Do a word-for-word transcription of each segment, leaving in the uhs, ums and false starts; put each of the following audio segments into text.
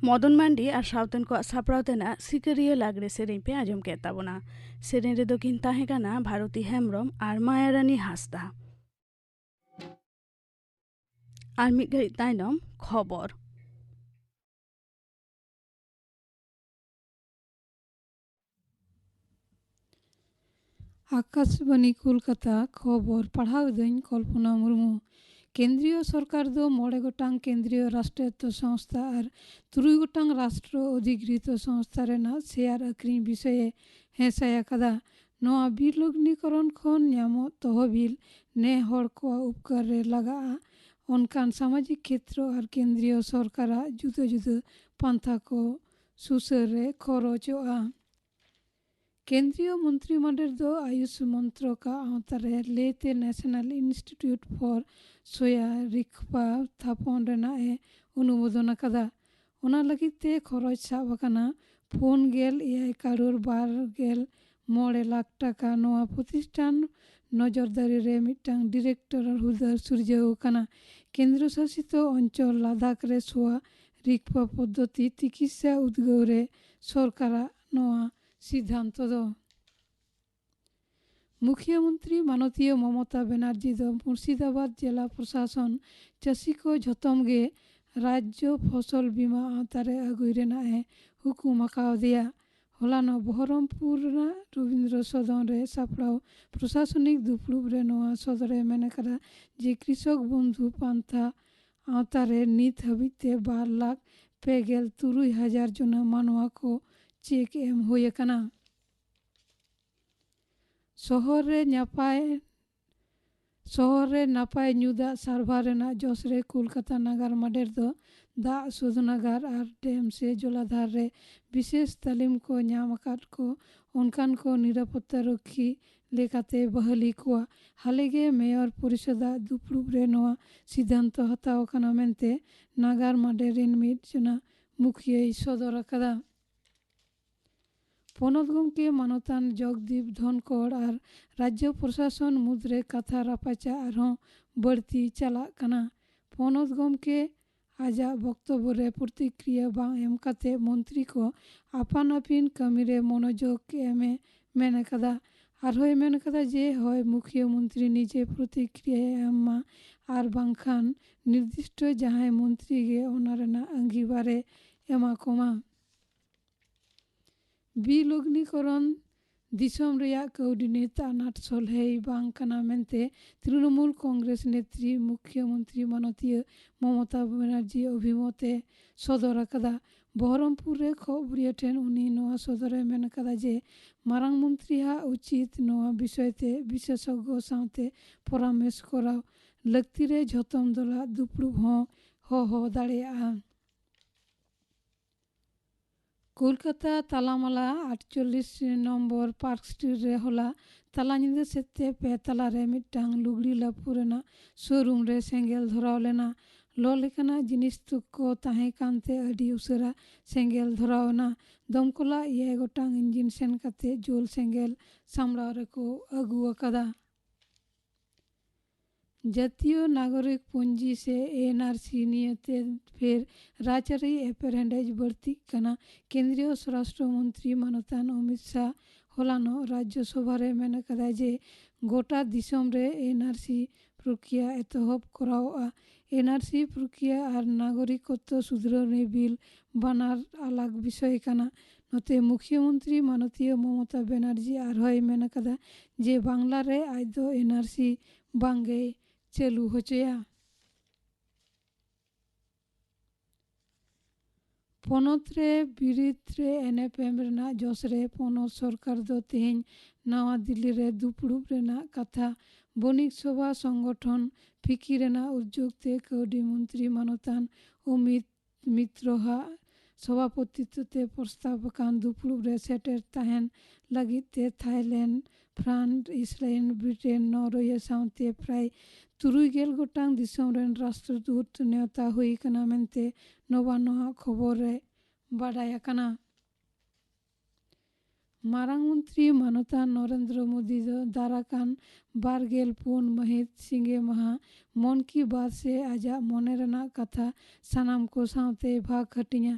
ᱢᱚᱫᱚᱱ ᱢᱟᱱᱰᱤ ᱟᱨ ᱥᱟᱶᱛᱮᱱ ᱠᱚᱣᱟᱜ ᱥᱟᱯᱲᱟᱣ ᱛᱮᱱᱟᱜ ᱥᱤᱠᱟᱹᱨᱤᱭᱟᱹ ᱞᱟᱜᱽᱲᱮ ᱥᱮᱨᱮᱧ ᱯᱮ ᱟᱸᱡᱚᱢ ᱠᱮᱫ ᱛᱟᱵᱚᱱᱟ᱾ ᱥᱮᱨᱮᱧ ᱨᱮᱫᱚ ᱠᱤᱱ ᱛᱟᱦᱮᱸ ᱠᱟᱱᱟ ᱵᱷᱟᱨᱚᱛᱤ ᱦᱮᱢᱵᱽᱨᱚᱢ ᱟᱨ ᱢᱟᱭᱟᱨᱟᱱᱤ ᱦᱟᱸᱥᱫᱟ᱾ ᱟᱨ ᱢᱤᱫ ᱜᱷᱟᱹᱲᱤᱡ ᱛᱟᱭᱱᱚᱢ ᱠᱷᱚᱵᱚᱨ᱾ ᱟᱠᱟᱥᱵᱟᱱᱤ ᱠᱳᱞᱠᱟᱛᱟ, ᱠᱷᱚᱵᱚᱨ ᱯᱟᱲᱦᱟᱣ ᱮᱫᱟᱹᱧ ᱠᱚᱞᱯᱚᱱᱟ ᱢᱩᱨᱢᱩ᱾ ᱠᱮᱱᱫᱨᱤᱭᱚ ᱥᱚᱨᱠᱟᱨ ᱫᱚ ᱢᱚᱬᱮ ᱜᱚᱴᱟᱝ ᱠᱮᱱᱫᱨᱤᱭᱚ ᱨᱟᱥᱴᱨᱟᱭᱚᱛᱛᱚ ᱥᱚᱝᱥᱛᱷᱟ ᱟᱨ ᱛᱩᱨᱩᱭ ᱜᱚᱴᱟᱝ ᱨᱟᱥᱴᱨᱚ ᱚᱫᱷᱤᱜᱨᱤᱛᱚ ᱥᱚᱝᱥᱛᱷᱟ ᱨᱮᱱᱟᱜ ᱥᱮᱭᱟᱨ ᱟᱹᱠᱷᱨᱤᱧ ᱵᱤᱥᱚᱭᱮ ᱦᱮᱸᱥᱟᱭ ᱟᱠᱟᱫᱟ᱾ ᱱᱚᱣᱟ ᱵᱤᱞᱚᱜᱽᱱᱤᱠᱚᱨᱚᱱ ᱠᱷᱚᱱ ᱧᱟᱢᱚᱜ ᱛᱚᱦᱚᱵᱤᱞ ᱱᱮ ᱦᱚᱲ ᱠᱚᱣᱟᱜ ᱩᱯᱠᱟᱨ ᱨᱮ ᱞᱟᱜᱟᱜᱼᱟ᱾ ᱚᱱᱠᱟᱱ ᱥᱟᱢᱟᱡᱤᱠ ᱠᱷᱮᱛᱨᱚ ᱟᱨ ᱠᱮᱱᱫᱨᱤᱭᱚ ᱥᱚᱨᱠᱟᱨᱟᱜ ᱡᱩᱫᱟᱹ ᱡᱩᱫᱟᱹ ᱯᱟᱱᱛᱷᱟ ᱠᱚ ᱥᱩᱥᱟᱹᱨ ᱨᱮ ᱠᱷᱚᱨᱚᱪᱚᱜᱼᱟ᱾ ᱠᱮᱱᱫᱨᱤᱭᱚ ᱢᱚᱱᱛᱨᱤ ᱢᱚᱱᱰᱚᱞ ᱫᱚ ᱟᱭᱩᱥ ᱢᱚᱱᱛᱨᱚᱠᱟᱜ ᱟᱣᱛᱟ ᱨᱮ ᱞᱮ ᱛᱮ ᱱᱮᱥᱱᱟᱞ ᱤᱱᱥᱴᱤᱴᱭᱩᱴ ᱯᱷᱚᱨ ᱥᱚᱭᱟ ᱨᱤᱠᱯᱟ ᱛᱷᱟᱯᱚᱱ ᱨᱮᱱᱟᱜ ᱮ ᱚᱱᱩᱢᱳᱫᱚᱱ ᱟᱠᱟᱫᱟ᱾ ᱚᱱᱟ ᱞᱟᱹᱜᱤᱫ ᱛᱮ ᱠᱷᱚᱨᱚᱪ ᱥᱟᱵ ᱟᱠᱟᱱᱟ ᱯᱩᱱ ᱜᱮᱞ ᱮᱭᱟᱭ ᱠᱟᱨᱳᱲ ᱵᱟᱨ ᱜᱮᱞ ᱢᱚᱬᱮ ᱞᱟᱠᱷ ᱴᱟᱠᱟ᱾ ᱱᱚᱣᱟ ᱯᱨᱚᱛᱤᱥᱴᱷᱟᱱ ᱱᱚᱡᱚᱨᱫᱟᱨᱤ ᱨᱮ ᱢᱤᱫᱴᱟᱝ ᱰᱤᱨᱮᱠᱴᱚᱨ ᱦᱩᱫᱟᱹ ᱥᱤᱨᱡᱟᱹᱣ ᱟᱠᱟᱱᱟ᱾ ᱠᱮᱱᱫᱨᱚ ᱥᱟᱥᱤᱛ ᱚᱧᱪᱚᱞ ᱞᱟᱫᱟᱠᱷ ᱨᱮ ᱥᱚᱣᱟ ᱨᱤᱠᱯᱟ ᱯᱚᱫᱽᱫᱷᱚᱛᱤ ᱛᱤᱠᱤᱥᱥᱟ ᱩᱫᱽᱜᱟᱹᱣ ᱨᱮ ᱥᱚᱨᱠᱟᱨᱟᱜ ᱱᱚᱣᱟ ᱥᱤᱫᱷᱟᱱᱛᱚ ᱫᱚ᱾ ᱢᱩᱠᱷᱭᱟᱹ ᱢᱚᱱᱛᱨᱤ ᱢᱟᱱᱚᱛᱤᱭᱟᱹ ᱢᱚᱢᱚᱛᱟ ᱵᱮᱱᱟᱨᱡᱤ ᱫᱚ ᱢᱩᱨᱥᱤᱫᱟᱵᱟᱫᱽ ᱡᱮᱞᱟ ᱯᱨᱚᱥᱟᱥᱚᱱ ᱪᱟᱹᱥᱤ ᱠᱚ ᱡᱷᱚᱛᱚᱢ ᱜᱮ ᱨᱟᱡᱽᱡᱚ ᱯᱷᱚᱥᱚᱞ ᱵᱤᱢᱟ ᱟᱣᱛᱟ ᱨᱮ ᱟᱹᱜᱩᱭ ᱨᱮᱱᱟᱜ ᱮ ᱦᱩᱠᱩᱢ ᱟᱠᱟᱣᱟᱫᱮᱭᱟ᱾ ᱦᱚᱞᱟᱱᱚᱜ ᱵᱚᱦᱚᱨᱚᱢᱯᱩᱨ ᱨᱮᱱᱟᱜ ᱨᱚᱵᱤᱱᱫᱨᱚ ᱥᱚᱫᱚᱱ ᱨᱮ ᱥᱟᱯᱲᱟᱣ ᱯᱨᱚᱥᱟᱥᱚᱱᱤᱠ ᱫᱩᱯᱲᱩᱵ ᱨᱮ ᱱᱚᱣᱟ ᱥᱚᱫᱚᱨ ᱮ ᱢᱮᱱ ᱟᱠᱟᱫᱟ ᱡᱮ ᱠᱨᱤᱥᱚᱠ ᱵᱚᱱᱫᱷᱩ ᱯᱟᱱᱛᱷᱟ ᱟᱣᱛᱟ ᱨᱮ ᱱᱤᱛ ᱦᱟᱹᱵᱤᱡ ᱛᱮ ᱵᱟᱨ ᱞᱟᱠᱷ ᱯᱮ ᱜᱮᱞ ᱛᱩᱨᱩᱭ ᱦᱟᱡᱟᱨ ᱡᱚᱱᱟ ᱢᱟᱱᱣᱟ ᱠᱚ ᱪᱮᱠ ᱮᱢ ᱦᱩᱭ ᱟᱠᱟᱱᱟ᱾ ᱥᱚᱦᱚᱨ ᱨᱮ ᱱᱟᱯᱟᱭ, ᱥᱚᱦᱚᱨ ᱨᱮ ᱱᱟᱯᱟᱭ ᱧᱩ ᱫᱟᱜ ᱥᱟᱨᱵᱷᱟᱨ ᱨᱮᱱᱟᱜ ᱡᱚᱥ ᱨᱮ ᱠᱳᱞᱠᱟᱛᱟ ᱱᱟᱜᱟᱨ ᱢᱟᱰᱮᱨ ᱫᱚ ᱫᱟᱜ ᱥᱳᱫᱷᱱᱟᱜᱟᱨ ᱟᱨ ᱰᱮᱢ ᱥᱮ ᱡᱚᱞᱟᱫᱷᱟᱨ ᱨᱮ ᱵᱤᱥᱮᱥ ᱛᱟᱹᱞᱤᱢ ᱠᱚ ᱧᱟᱢ ᱟᱠᱟᱫ ᱠᱚ ᱚᱱᱠᱟᱱ ᱠᱚ ᱱᱤᱨᱟᱯᱚᱛᱛᱟ ᱨᱚᱠᱷᱤ ᱞᱮᱠᱟᱛᱮ ᱵᱟᱹᱦᱟᱹᱞᱤ ᱠᱚᱣᱟ᱾ ᱦᱟᱞᱮ ᱜᱮ ᱢᱮᱭᱚᱨ ᱯᱚᱨᱤᱥᱚᱫᱟᱜ ᱫᱩᱯᱲᱩᱵ ᱨᱮ ᱱᱚᱣᱟ ᱥᱤᱫᱷᱟᱱᱛᱚ ᱦᱟᱛᱟᱣ ᱟᱠᱟᱱᱟ ᱢᱮᱱᱛᱮ ᱱᱟᱜᱟᱨ ᱢᱟᱰᱮᱨ ᱨᱤᱱ ᱢᱤᱫ ᱡᱚᱱᱟ ᱢᱩᱠᱷᱤᱭᱟᱹᱭ ᱥᱚᱫᱚᱨ ᱟᱠᱟᱫᱟ᱾ ᱯᱚᱱᱚᱛ ᱜᱚᱢᱠᱮ ᱢᱟᱱᱚᱛᱟᱱ ᱡᱚᱜᱽᱫᱤᱯ ᱫᱷᱚᱱᱠᱚᱲ ᱟᱨ ᱨᱟᱡᱽᱡᱚ ᱯᱨᱚᱥᱟᱥᱚᱱ ᱢᱩᱫᱽᱨᱮ ᱠᱟᱛᱷᱟ ᱨᱟᱯᱟᱪᱟᱜ ᱟᱨᱦᱚᱸ ᱵᱟᱹᱲᱛᱤ ᱪᱟᱞᱟᱜ ᱠᱟᱱᱟ᱾ ᱯᱚᱱᱚᱛ ᱜᱚᱢᱠᱮ ᱟᱡᱟᱜ ᱵᱚᱠᱛᱚᱵᱚ ᱨᱮ ᱯᱨᱚᱛᱤᱠᱨᱤᱭᱟ ᱵᱟᱝ ᱮᱢ ᱠᱟᱛᱮ ᱢᱚᱱᱛᱨᱤ ᱠᱚ ᱟᱯᱟᱱ ᱟᱹᱯᱤᱱ ᱠᱟᱹᱢᱤ ᱨᱮ ᱢᱚᱱᱚᱡᱳᱜᱽ ᱮᱢ ᱮ ᱢᱮᱱ ᱟᱠᱟᱫᱟ᱾ ᱟᱨᱦᱚᱸᱭ ᱢᱮᱱ ᱟᱠᱟᱫᱟ ᱡᱮ ᱦᱚᱭ ᱢᱩᱠᱷᱤᱭᱟᱹ ᱢᱚᱱᱛᱨᱤ ᱱᱤᱡᱮ ᱯᱨᱚᱛᱤᱠᱨᱤᱭᱟᱭ ᱮᱢ ᱢᱟ ᱟᱨ ᱵᱟᱝᱠᱷᱟᱱ ᱱᱤᱨᱫᱤᱥᱴᱚ ᱡᱟᱦᱟᱸᱭ ᱢᱚᱱᱛᱨᱤ ᱜᱮ ᱚᱱᱟ ᱨᱮᱱᱟᱜ ᱟᱸᱜᱤᱵᱷᱟᱨᱮ ᱮᱢᱟ ᱠᱚᱢᱟ᱾ ᱵᱤᱞᱚᱜᱽᱱᱤᱠᱚᱨᱚᱱ ᱫᱤᱥᱚᱢ ᱨᱮᱭᱟᱜ ᱠᱟᱹᱣᱰᱤ ᱱᱤᱛ ᱟᱱᱟᱴ ᱥᱚᱞᱦᱮᱭ ᱵᱟᱝ ᱠᱟᱱᱟ ᱢᱮᱱᱛᱮ ᱛᱨᱤᱱᱚᱢᱩᱞ ᱠᱚᱝᱜᱨᱮᱥ ᱱᱮᱛᱨᱤ ᱢᱩᱠᱷᱭᱟᱹ ᱢᱚᱱᱛᱨᱤ ᱢᱟᱱᱚᱛᱤᱭᱟᱹ ᱢᱚᱢᱚᱛᱟ ᱵᱟᱱᱟᱨᱡᱤ ᱚᱵᱷᱤᱢᱚᱛ ᱮ ᱥᱚᱫᱚᱨ ᱟᱠᱟᱫᱟ᱾ ᱵᱚᱦᱚᱨᱚᱢᱯᱩᱨ ᱨᱮ ᱠᱷᱚᱵᱚᱨᱤᱭᱟᱹ ᱴᱷᱮᱱ ᱩᱱᱤ ᱱᱚᱣᱟ ᱥᱚᱫᱚᱨ ᱮ ᱢᱮᱱ ᱟᱠᱟᱫᱟ ᱡᱮ ᱢᱟᱨᱟᱝ ᱢᱚᱱᱛᱨᱤ ᱦᱟᱜ ᱩᱪᱤᱛ ᱱᱚᱣᱟ ᱵᱤᱥᱚᱭ ᱛᱮ ᱵᱤᱥᱮᱥᱚᱜᱽᱜᱚ ᱥᱟᱶᱛᱮ ᱯᱚᱨᱟᱢᱮᱥ ᱠᱚᱨᱟᱣ ᱞᱟᱹᱠᱛᱤ ᱨᱮ ᱡᱷᱚᱛᱚᱢ ᱫᱚᱞᱟᱜ ᱫᱩᱯᱲᱩᱵ ᱦᱚᱸ ᱦᱚᱦᱚ ᱫᱟᱲᱮᱭᱟᱜᱼᱟ᱾ ᱠᱳᱞᱠᱟᱛᱟ ᱛᱟᱞᱟᱢᱟᱞᱟ ᱟᱴᱪᱚᱞᱞᱤᱥ ᱱᱚᱢᱵᱚᱨ ᱯᱟᱨᱠ ᱥᱴᱨᱤᱴ ᱨᱮ ᱦᱚᱞᱟ ᱛᱟᱞᱟ ᱧᱤᱫᱟᱹ ᱥᱮᱫ ᱛᱮ ᱯᱮ ᱛᱟᱞᱟ ᱨᱮ ᱢᱤᱫᱴᱟᱝ ᱞᱩᱜᱽᱲᱤ ᱞᱟᱯᱚ ᱨᱮᱱᱟᱜ ᱥᱳᱨᱩᱢ ᱨᱮ ᱥᱮᱸᱜᱮᱞ ᱫᱷᱚᱨᱟᱣ ᱞᱮᱱᱟ᱾ ᱞᱚ ᱞᱮᱠᱟᱱᱟᱜ ᱡᱤᱱᱤᱥ ᱠᱚ ᱛᱟᱦᱮᱸ ᱠᱟᱱᱛᱮ ᱟᱹᱰᱤ ᱩᱥᱟᱹᱨᱟ ᱥᱮᱸᱜᱮᱞ ᱫᱷᱚᱨᱟᱣ ᱮᱱᱟ᱾ ᱫᱚᱢᱠᱚᱞᱟᱜ ᱮᱭᱟᱭ ᱜᱚᱴᱟᱝ ᱤᱧᱡᱤᱱ ᱥᱮᱱ ᱠᱟᱛᱮ ᱡᱳᱞ ᱥᱮᱸᱜᱮᱞ ᱥᱟᱢᱲᱟᱣ ᱨᱮᱠᱚ ᱟᱹᱜᱩ ᱟᱠᱟᱫᱟ᱾ ᱡᱟᱹᱛᱤᱭᱚ ᱱᱟᱜᱚᱨᱤᱠ ᱯᱚᱧᱡᱤ ᱥᱮ ᱮᱱ ᱟᱨ ᱥᱤ ᱱᱤᱭᱟᱹᱛᱮ ᱯᱷᱮᱨ ᱨᱟᱡᱽᱟᱹᱨᱤ ᱮᱯᱮᱨᱦᱮᱸᱰᱮᱡ ᱵᱟᱹᱲᱛᱤᱜ ᱠᱟᱱᱟ᱾ ᱠᱮᱱᱫᱨᱤᱭᱚ ᱥᱚᱨᱟᱥᱴᱨᱚ ᱢᱚᱱᱛᱨᱤ ᱢᱟᱱᱚᱛᱟᱱ ᱚᱢᱤᱛ ᱥᱟᱦ ᱦᱚᱞᱟᱱᱚᱜ ᱨᱟᱡᱽᱡᱚ ᱥᱚᱵᱷᱟ ᱨᱮ ᱢᱮᱱ ᱟᱠᱟᱫᱟᱭ ᱡᱮ ᱜᱚᱴᱟ ᱫᱤᱥᱚᱢ ᱨᱮ ᱮᱱ ᱟᱨ ᱥᱤ ᱯᱨᱚᱠᱨᱤᱭᱟ ᱮᱛᱚᱦᱚᱵ ᱠᱚᱨᱟᱣᱚᱜᱼᱟ᱾ ᱮᱱ ᱟᱨ ᱥᱤ ᱯᱨᱚᱠᱨᱤᱭᱟ ᱟᱨ ᱱᱟᱜᱚᱨᱤᱠᱚᱛᱛᱚ ᱥᱩᱫᱷᱨᱟᱹᱣᱱᱤ ᱵᱤᱞ ᱵᱟᱱᱟᱨ ᱟᱞᱟᱜᱽ ᱵᱤᱥᱚᱭ ᱠᱟᱱᱟ᱾ ᱱᱚᱛᱮ ᱢᱩᱠᱷᱭᱟᱹ ᱢᱚᱱᱛᱨᱤ ᱢᱟᱱᱚᱛᱤᱭᱟᱹ ᱢᱚᱢᱚᱛᱟ ᱵᱮᱱᱟᱨᱡᱤ ᱟᱨᱦᱚᱸᱭ ᱢᱮᱱ ᱟᱠᱟᱫᱟ ᱡᱮ ᱵᱟᱝᱞᱟ ᱨᱮ ᱟᱡ ᱫᱚ ᱮᱱ ᱟᱨ ᱥᱤ ᱵᱟᱝᱜᱮᱭ ᱪᱟᱹᱞᱩ ᱦᱚᱪᱚᱭᱟ᱾ ᱯᱚᱱᱚᱛ ᱨᱮ ᱵᱤᱨᱤᱫ ᱨᱮ ᱮᱱᱮᱯᱮᱢ ᱨᱮᱱᱟᱜ ᱡᱚᱥ ᱨᱮ ᱯᱚᱱᱚᱛ ᱥᱚᱨᱠᱟᱨ ᱫᱚ ᱛᱮᱦᱮᱧ ᱱᱟᱣᱟ ᱫᱤᱞᱞᱤ ᱨᱮ ᱫᱩᱯᱲᱩᱵ ᱨᱮᱱᱟᱜ ᱠᱟᱛᱷᱟ ᱵᱚᱱᱤᱠ ᱥᱚᱵᱷᱟ ᱥᱚᱝᱜᱚᱴᱷᱚᱱ ᱯᱷᱤᱠᱤ ᱨᱮᱱᱟᱜ ᱩᱫᱽᱡᱳᱜᱽ ᱛᱮ ᱠᱟᱹᱣᱰᱤ ᱢᱚᱱᱛᱨᱤ ᱢᱟᱱᱚᱛᱟᱱ ᱚᱢᱤᱛ ᱢᱤᱛᱨᱚ ᱦᱟᱜ ᱥᱚᱵᱷᱟᱯᱚᱛᱤᱛᱛᱚ ᱛᱮ ᱯᱨᱚᱥᱛᱟᱵ ᱟᱠᱟᱱ ᱫᱩᱯᱲᱩᱵ ᱨᱮ ᱥᱮᱴᱮᱨ ᱛᱟᱦᱮᱱ ᱞᱟᱹᱜᱤᱫ ᱛᱮ Thailand, France, island, Britain, Norway ᱥᱟᱶᱛᱮ ᱯᱨᱟᱭ ᱛᱩᱨᱩᱭ ᱜᱮᱞ ᱜᱚᱴᱟᱝ ᱫᱤᱥᱚᱢ ᱨᱮᱱ ᱨᱟᱥᱴᱨᱚᱫᱩᱛ ᱱᱮᱣᱛᱟ ᱦᱩᱭ ᱟᱠᱟᱱᱟ ᱢᱮᱱᱛᱮ ᱱᱚᱵᱟᱱᱱᱚ ᱟᱜ ᱠᱷᱚᱵᱚᱨ ᱨᱮ ᱵᱟᱰᱟᱭ ᱟᱠᱟᱱᱟ᱾ ᱢᱟᱨᱟᱝ ᱢᱚᱱᱛᱨᱤ ᱢᱟᱱᱚᱛᱟᱱ ᱱᱚᱨᱮᱱᱫᱨᱚ ᱢᱳᱫᱤ ᱫᱚ ᱫᱟᱨᱟᱠᱟᱱ ᱵᱟᱨ ᱜᱮᱞ ᱯᱩᱱ ᱢᱟᱹᱦᱤᱛ ᱥᱤᱸᱜᱮ ᱢᱟᱦᱟ ᱢᱚᱱ ᱠᱤ ᱵᱟᱛ ᱥᱮ ᱟᱡᱟᱜ ᱢᱚᱱᱮ ᱨᱮᱱᱟᱜ ᱠᱟᱛᱷᱟ ᱥᱟᱱᱟᱢ ᱠᱚ ᱥᱟᱶᱛᱮ ᱵᱷᱟᱜᱽ ᱦᱟᱹᱴᱤᱧᱟ᱾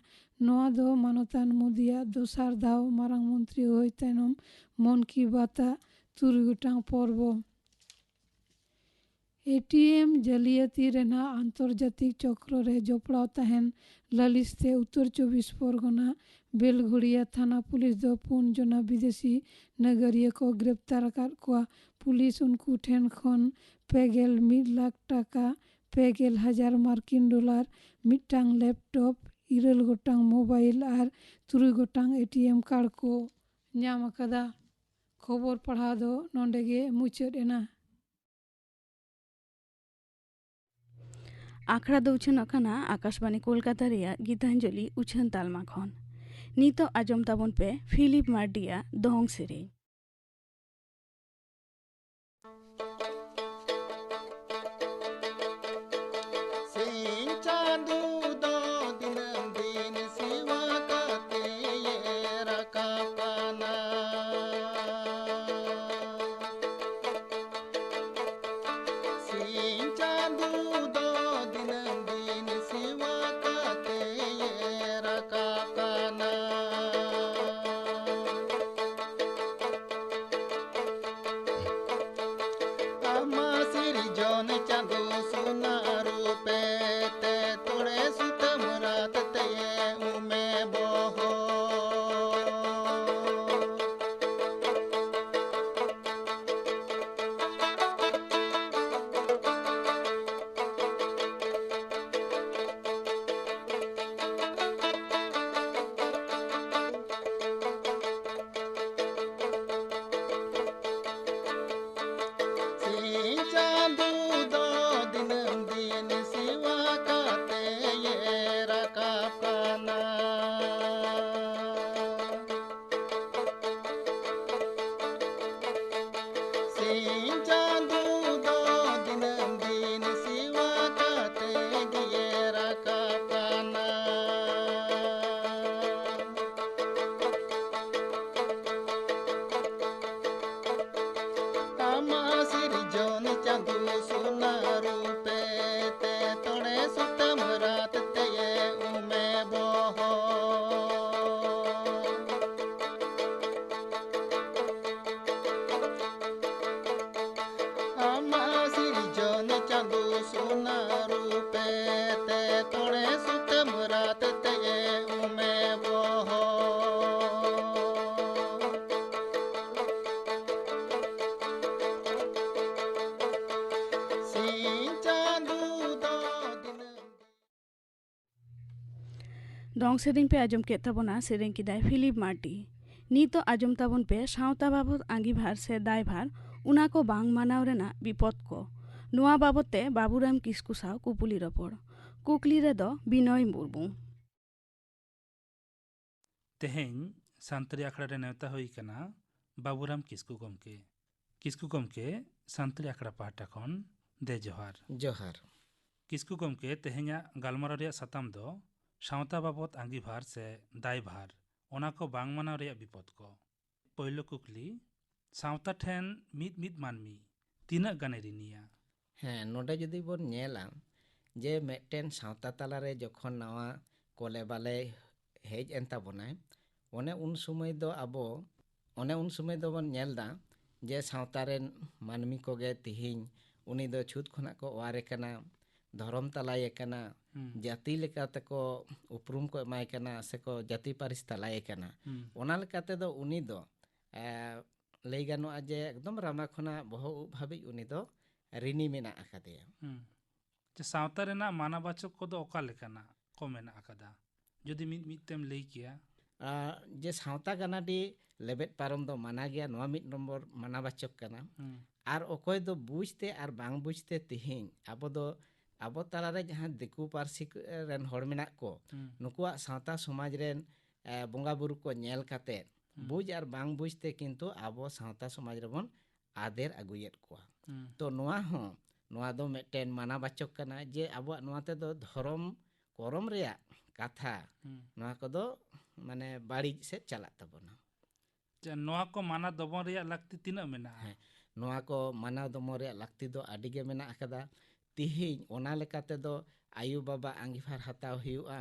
ᱱᱚᱣᱟ ᱫᱚ ᱢᱟᱱᱚᱛᱟᱱ ᱢᱳᱫᱤᱭᱟᱜ ᱫᱚᱥᱟᱨ ᱫᱷᱟᱣ ᱢᱟᱨᱟᱝ ᱢᱚᱱᱛᱨᱤ ᱦᱩᱭ ᱛᱟᱭᱱᱚᱢ ᱢᱚᱱ ᱠᱤ ᱵᱟᱛ ᱟᱜ ᱛᱩᱨᱩᱭ ᱜᱚᱴᱟᱝ ᱯᱚᱨᱵᱚ᱾ ᱮ ᱴᱤ ᱮᱢ ᱡᱟᱹᱞᱤᱭᱟᱹᱛᱤ ᱨᱮᱱᱟᱜ ᱟᱱᱛᱚᱨᱡᱟᱛᱤᱠ ᱪᱚᱠᱨᱚ ᱨᱮ ᱡᱚᱯᱲᱟᱣ ᱛᱟᱦᱮᱱ ᱞᱟᱹᱞᱤᱥ ᱛᱮ ᱩᱛᱛᱚᱨ ᱪᱚᱵᱵᱤᱥ ᱯᱚᱨᱜᱚᱱᱟ ᱵᱮᱞᱜᱷᱚᱲᱤᱭᱟ ᱛᱷᱟᱱᱟ ᱯᱩᱞᱤᱥ ᱫᱚ ᱯᱩᱱ ᱡᱚᱱᱟ ᱵᱤᱫᱮᱥᱤ ᱱᱟᱜᱟᱨᱤᱭᱟᱹ ᱠᱚ ᱜᱨᱮᱯᱛᱟᱨ ᱟᱠᱟᱫ ᱠᱚᱣᱟ᱾ ᱯᱩᱞᱤᱥ ᱩᱱᱠᱩ ᱴᱷᱮᱱ ᱠᱷᱚᱱ ᱯᱮ ᱜᱮᱞ ᱢᱤᱫ ᱞᱟᱠᱷ ᱴᱟᱠᱟ, ᱯᱮ ᱜᱮᱞ ᱦᱟᱡᱟᱨ ᱢᱟᱨᱠᱤᱱ ᱰᱚᱞᱟᱨ, ᱢᱤᱫᱴᱟᱝ ᱞᱮᱯᱴᱚᱯ, ᱤᱨᱟᱹᱞ ᱜᱚᱴᱟᱝ ᱢᱳᱵᱟᱭᱤᱞ ᱟᱨ ᱛᱩᱨᱩᱭ ᱜᱚᱴᱟᱝ ᱮ ᱴᱤ ᱮᱢ ᱠᱟᱨᱰ ᱠᱚ ᱧᱟᱢ ᱟᱠᱟᱫᱟ᱾ ᱠᱷᱚᱵᱚᱨ ᱯᱟᱲᱦᱟᱣ ᱫᱚ ᱱᱚᱰᱮ ᱜᱮ ᱢᱩᱪᱟᱹᱫ ᱮᱱᱟ᱾ ᱟᱠᱷᱲᱟ ᱫᱚ ᱩᱪᱷᱟᱹᱱᱚᱜ ᱠᱟᱱᱟ ᱟᱠᱟᱥᱵᱟᱬᱤ ᱠᱳᱞᱠᱟᱛᱟ ᱨᱮᱭᱟᱜ ᱜᱤᱛᱟᱧᱡᱚᱞᱤ ᱩᱪᱷᱟᱹᱱ ᱛᱟᱞᱢᱟ ᱠᱷᱚᱱ᱾ ᱱᱤᱛᱚᱜ ᱟᱸᱡᱚᱢ ᱛᱟᱵᱚᱱ ᱯᱮ ᱯᱷᱤᱞᱤᱯ ᱢᱟᱨᱰᱤᱭᱟᱜ ᱫᱚᱝ ᱥᱮᱨᱮᱧ᱾ ᱥᱤᱧ ᱪᱟᱸᱫᱚ ᱫᱚ ᱫᱤᱱᱟᱹᱢ ᱫᱤᱱ ᱥᱤᱣᱟ ᱠᱟᱛᱮ ᱮ ᱨᱟᱠᱟᱵ ᱠᱟᱱᱟ᱾ ᱥᱤᱧ ᱪᱟᱸᱫᱚ ᱫᱚ ᱫᱤᱱᱟᱹᱢ ᱫᱤᱱ ᱥᱤᱣᱟ ᱠᱟᱛᱮ ᱮ ᱨᱟᱠᱟᱵ ᱠᱟᱱᱟ᱾ ᱟᱢᱟ ᱥᱤᱨᱡᱚᱱ ᱪᱟᱸᱫᱚ ᱥᱚᱱᱟ ᱨᱩᱯᱮ ᱛᱮ ᱛᱚᱲᱮ ᱥᱩᱛᱟᱹᱢ ᱨᱟᱛ ᱛᱮ ᱩᱢᱮ ᱵᱚᱦᱚᱜ᱾ ᱥᱤᱧ ᱪᱟᱸᱫᱚ ᱫᱚ ᱫᱤᱱᱟᱹᱢ ᱫᱤᱱ ᱥᱤᱣᱟ ᱠᱟᱛᱮ ᱮ ᱨᱟᱠᱟᱵ ᱠᱟᱱᱟ᱾ ᱥᱤᱧ ᱪᱟᱸᱫᱚ ᱫᱚ ᱫᱤᱱᱟᱹᱢ ᱫᱤᱱ ᱥᱤᱣᱟ ᱠᱟᱛᱮ ᱜᱮ ᱨᱟᱠᱟᱵ ᱠᱟᱱᱟ᱾ ᱚᱱᱟ ᱨᱩᱯᱮ ᱛᱮ ᱛᱚᱲᱮ ᱥᱩᱛᱟᱹᱢ ᱨᱟᱛ ᱛᱮᱭᱮ ᱩᱢᱮ ᱵᱚᱦᱚᱜ᱾ ᱟᱢᱟᱜ ᱥᱤᱨᱡᱚᱱ ᱪᱟᱸᱫᱚ ᱥᱚᱱᱟ ᱨᱩᱯᱮ ᱛᱮ ᱛᱚᱲᱮ ᱥᱩᱛᱟᱹᱢ ᱨᱟᱛ ᱛᱮᱭᱮ ᱩᱢᱮ ᱵᱚᱦᱚᱜ᱾ ᱥᱤᱧ ᱪᱟᱸᱫᱚ ᱫᱚ ᱫᱤᱱᱟᱹᱢ ᱫᱚᱝ ᱥᱮᱨᱮᱧ ᱯᱮ ᱟᱸᱡᱚᱢ ᱠᱮᱫ ᱛᱟᱵᱚᱱᱟ, ᱥᱮᱨᱮᱧ ᱠᱮᱫᱟᱭ ᱯᱷᱤᱞᱤᱯ ᱢᱟᱨᱰᱤ᱾ ᱱᱤᱛᱚᱜ ᱟᱸᱡᱚᱢ ᱛᱟᱵᱚᱱ ᱯᱮ ᱥᱟᱶᱛᱟ ᱵᱟᱵᱚᱫ ᱟᱸᱜᱤᱵᱷᱟᱨ ᱥᱮ ᱫᱟᱭᱵᱷᱟᱨ, ᱚᱱᱟ ᱠᱚ ᱵᱟᱝ ᱢᱟᱱᱟᱣ ᱨᱮᱱᱟᱜ ᱵᱤᱯᱚᱫ ᱠᱚ᱾ ᱱᱚᱣᱟ ᱵᱟᱵᱚᱫ ᱛᱮ ᱵᱟᱵᱩᱨᱟᱢ ᱠᱤᱥᱠᱩ ᱥᱟᱶ ᱠᱩᱯᱩᱞᱤ ᱨᱚᱯᱚᱲ᱾ ᱠᱩᱠᱞᱤ ᱨᱮᱫᱚ ᱵᱤᱱᱚᱭ ᱢᱩᱨᱢᱩ᱾ ᱛᱮᱦᱮᱧ ᱥᱟᱱᱛᱟᱲᱤ ᱟᱠᱷᱲᱟ ᱨᱮ ᱱᱮᱣᱛᱟ ᱦᱩᱭ ᱟᱠᱟᱱᱟ ᱵᱟᱵᱩᱨᱟᱢ ᱠᱤᱥᱠᱩ ᱜᱚᱢᱠᱮ᱾ ᱠᱤᱥᱠᱩ ᱜᱚᱢᱠᱮ, ᱥᱟᱱᱛᱟᱲᱤ ᱟᱠᱷᱲᱟ ᱯᱟᱦᱴᱟ ᱠᱷᱚᱱ ᱫᱮ ᱡᱚᱦᱟᱨ᱾ ᱡᱚᱦᱟᱨ᱾ ᱠᱤᱥᱠᱩ ᱜᱚᱢᱠᱮ, ᱛᱮᱦᱮᱧᱟᱜ ᱜᱟᱞᱢᱟᱨᱟᱣ ᱨᱮᱭᱟᱜ ᱥᱟᱛᱟᱢ ᱫᱚ ᱥᱟᱶᱛᱟ ᱵᱟᱵᱚᱫ ᱟᱸᱜᱤᱵᱷᱟᱨ ᱥᱮ ᱫᱟᱭᱵᱷᱟᱨ, ᱚᱱᱟ ᱠᱚ ᱵᱟᱝ ᱢᱟᱱᱟᱣ ᱨᱮᱭᱟᱜ ᱵᱤᱯᱚᱫ ᱠᱚ᱾ ᱯᱳᱭᱞᱳ ᱠᱩᱠᱞᱤ, ᱥᱟᱶᱛᱟ ᱴᱷᱮᱱ ᱢᱤᱫ ᱢᱤᱫ ᱢᱟᱹᱱᱢᱤ ᱛᱤᱱᱟᱹᱜ ᱜᱟᱱᱮ ᱨᱤᱱᱤᱭᱟ? ᱦᱮᱸ, ᱱᱚᱰᱮ ᱡᱩᱫᱤ ᱵᱚᱱ ᱧᱮᱞᱟ ᱡᱮ ᱢᱤᱫᱴᱮᱱ ᱥᱟᱶᱛᱟ ᱛᱟᱞᱟᱨᱮ ᱡᱚᱠᱷᱚᱱ ᱱᱟᱣᱟ ᱠᱚᱞᱮ ᱵᱟᱞᱮ ᱦᱮᱡ ᱮᱱ ᱛᱟᱵᱚᱱᱟᱭ, ᱚᱱᱮ ᱩᱱ ᱥᱚᱢᱚᱭ ᱫᱚ ᱟᱵᱚ, ᱚᱱᱮ ᱩᱱ ᱥᱚᱢᱚᱭ ᱫᱚᱵᱚᱱ ᱧᱮᱞ ᱮᱫᱟ ᱡᱮ ᱥᱟᱶᱛᱟ ᱨᱮᱱ ᱢᱟᱹᱱᱢᱤ ᱠᱚᱜᱮ ᱛᱤᱦᱤᱧ ᱩᱱᱤ ᱫᱚ ᱪᱷᱩᱛ ᱠᱷᱚᱱᱟᱜ ᱠᱚ ᱚᱣᱟᱨᱮ ᱠᱟᱱᱟ, ᱫᱷᱚᱨᱚᱢ ᱛᱟᱞᱟᱭᱮ ᱠᱟᱱᱟ, ᱦᱩᱸ᱾ ᱡᱟᱹᱛᱤ ᱞᱮᱠᱟ ᱛᱮᱠᱚ ᱩᱯᱨᱩᱢ ᱠᱚ ᱮᱢᱟᱭ ᱠᱟᱱᱟ, ᱥᱮᱠᱚ ᱡᱟᱹᱛᱤ ᱯᱟᱹᱨᱤᱥ ᱛᱟᱞᱟᱭᱮ ᱠᱟᱱᱟ᱾ ᱦᱩᱸ᱾ ᱚᱱᱟ ᱞᱮᱠᱟ ᱛᱮᱫᱚ ᱩᱱᱤ ᱫᱚ, ᱮ, ᱞᱟᱹᱭ ᱜᱟᱱᱚᱜᱼᱟ ᱡᱮ ᱮᱠᱫᱚᱢ ᱨᱟᱢᱟ ᱠᱷᱚᱱᱟᱜ ᱵᱚᱦᱚᱜ ᱩᱵ ᱦᱟᱹᱵᱤᱡ ᱩᱱᱤ ᱫᱚ ᱨᱤᱱᱤ ᱢᱮᱱᱟᱜ ᱟᱠᱟᱫᱮᱭᱟ᱾ ᱦᱩᱸ᱾ ᱡᱮ ᱥᱟᱶᱛᱟ ᱨᱮᱱᱟᱜ ᱢᱟᱱᱟᱵᱟᱪᱚᱠ ᱠᱚᱫᱚ ᱚᱠᱟ ᱞᱮᱠᱟᱱᱟᱜ ᱠᱚ ᱢᱮᱱᱟᱜ ᱟᱠᱟᱫᱟ? ᱡᱩᱫᱤ ᱢᱤᱫ ᱢᱤᱫ ᱛᱮᱢ ᱞᱟᱹᱭ ᱠᱮᱭᱟ᱾ ᱟ, ᱡᱮ ᱥᱟᱶᱛᱟ ᱜᱟᱱᱟᱰᱤ ᱞᱮᱵᱮᱫ ᱯᱟᱨᱚᱢ ᱫᱚ ᱢᱟᱱᱟ ᱜᱮᱭᱟ, ᱱᱚᱣᱟ ᱢᱤᱫ ᱱᱚᱢᱵᱚᱨ ᱢᱟᱱᱟᱵᱟᱪᱚᱠ ᱠᱟᱱᱟ᱾ ᱦᱩᱸ᱾ ᱟᱨ ᱚᱠᱚᱭ ᱫᱚ ᱵᱩᱡᱽ ᱛᱮ ᱟᱨ ᱵᱟᱝ ᱵᱩᱡᱽ ᱛᱮ ᱛᱮᱦᱮᱧ ᱟᱵᱚ ᱫᱚ, ᱟᱵᱚ ᱛᱟᱞᱟᱨᱮ ᱡᱟᱦᱟᱸ ᱫᱤᱠᱩ ᱯᱟᱹᱨᱥᱤ ᱠᱚ, ᱨᱮᱱ ᱦᱚᱲ ᱢᱮᱱᱟᱜ ᱠᱚ, ᱦᱩᱸ᱾ ᱱᱩᱠᱩᱣᱟᱜ ᱥᱟᱶᱛᱟ ᱥᱚᱢᱟᱡᱽ ᱨᱮᱱ, ᱮ, ᱵᱚᱸᱜᱟ ᱵᱩᱨᱩ ᱠᱚ ᱧᱮᱞ ᱠᱟᱛᱮ, ᱦᱩᱸ᱾ ᱵᱩᱡᱽ ᱟᱨ ᱵᱟᱝ ᱵᱩᱡᱽ ᱛᱮ ᱠᱤᱱᱛᱩ ᱟᱵᱚ ᱥᱟᱶᱛᱟ ᱥᱚᱢᱟᱡᱽ ᱨᱮᱵᱚᱱ ᱟᱫᱮᱨ ᱟᱹᱜᱩᱭᱮᱫ ᱠᱚᱣᱟ᱾ ᱦᱩᱸ᱾ ᱛᱚ ᱱᱚᱣᱟ ᱦᱚᱸ, ᱱᱚᱣᱟ ᱫᱚ ᱢᱤᱫᱴᱮᱱ ᱢᱟᱱᱟᱵᱟᱪᱚᱠ ᱠᱟᱱᱟ ᱡᱮ ᱟᱵᱚᱣᱟᱜ ᱱᱚᱣᱟ ᱛᱮᱫᱚ ᱫᱷᱚᱨᱚᱢ ᱠᱚᱨᱚᱢ ᱨᱮᱭᱟᱜ ᱠᱟᱛᱷᱟ, ᱦᱩᱸ᱾ ᱱᱚᱣᱟ ᱠᱚᱫᱚ ᱢᱟᱱᱮ ᱵᱟᱹᱲᱤᱡ ᱥᱮᱫ ᱪᱟᱞᱟᱜ ᱛᱟᱵᱚᱱᱟ᱾ ᱡᱮ ᱱᱚᱣᱟ ᱠᱚ ᱢᱟᱱᱟ ᱫᱚᱵᱚᱱ ᱨᱮᱭᱟᱜ ᱞᱟᱹᱠᱛᱤ ᱛᱤᱱᱟᱹᱜ ᱢᱮᱱᱟᱜᱼᱟ? ᱦᱮᱸ, ᱱᱚᱣᱟ ᱠᱚ ᱢᱟᱱᱟᱣ ᱫᱚᱢᱚ ᱨᱮᱭᱟᱜ ᱞᱟᱹᱠᱛᱤ ᱫᱚ ᱟᱹᱰᱤ ᱜᱮ ᱢᱮᱱᱟᱜ ᱟᱠᱟᱫᱟ᱾ ᱛᱤᱦᱤᱧ ᱚᱱᱟ ᱞᱮᱠᱟ ᱛᱮᱫᱚ ᱟᱭᱳ ᱵᱟᱵᱟ ᱟᱸᱜᱤᱵᱷᱟᱨ ᱦᱟᱛᱟᱣ ᱦᱩᱭᱩᱜᱼᱟ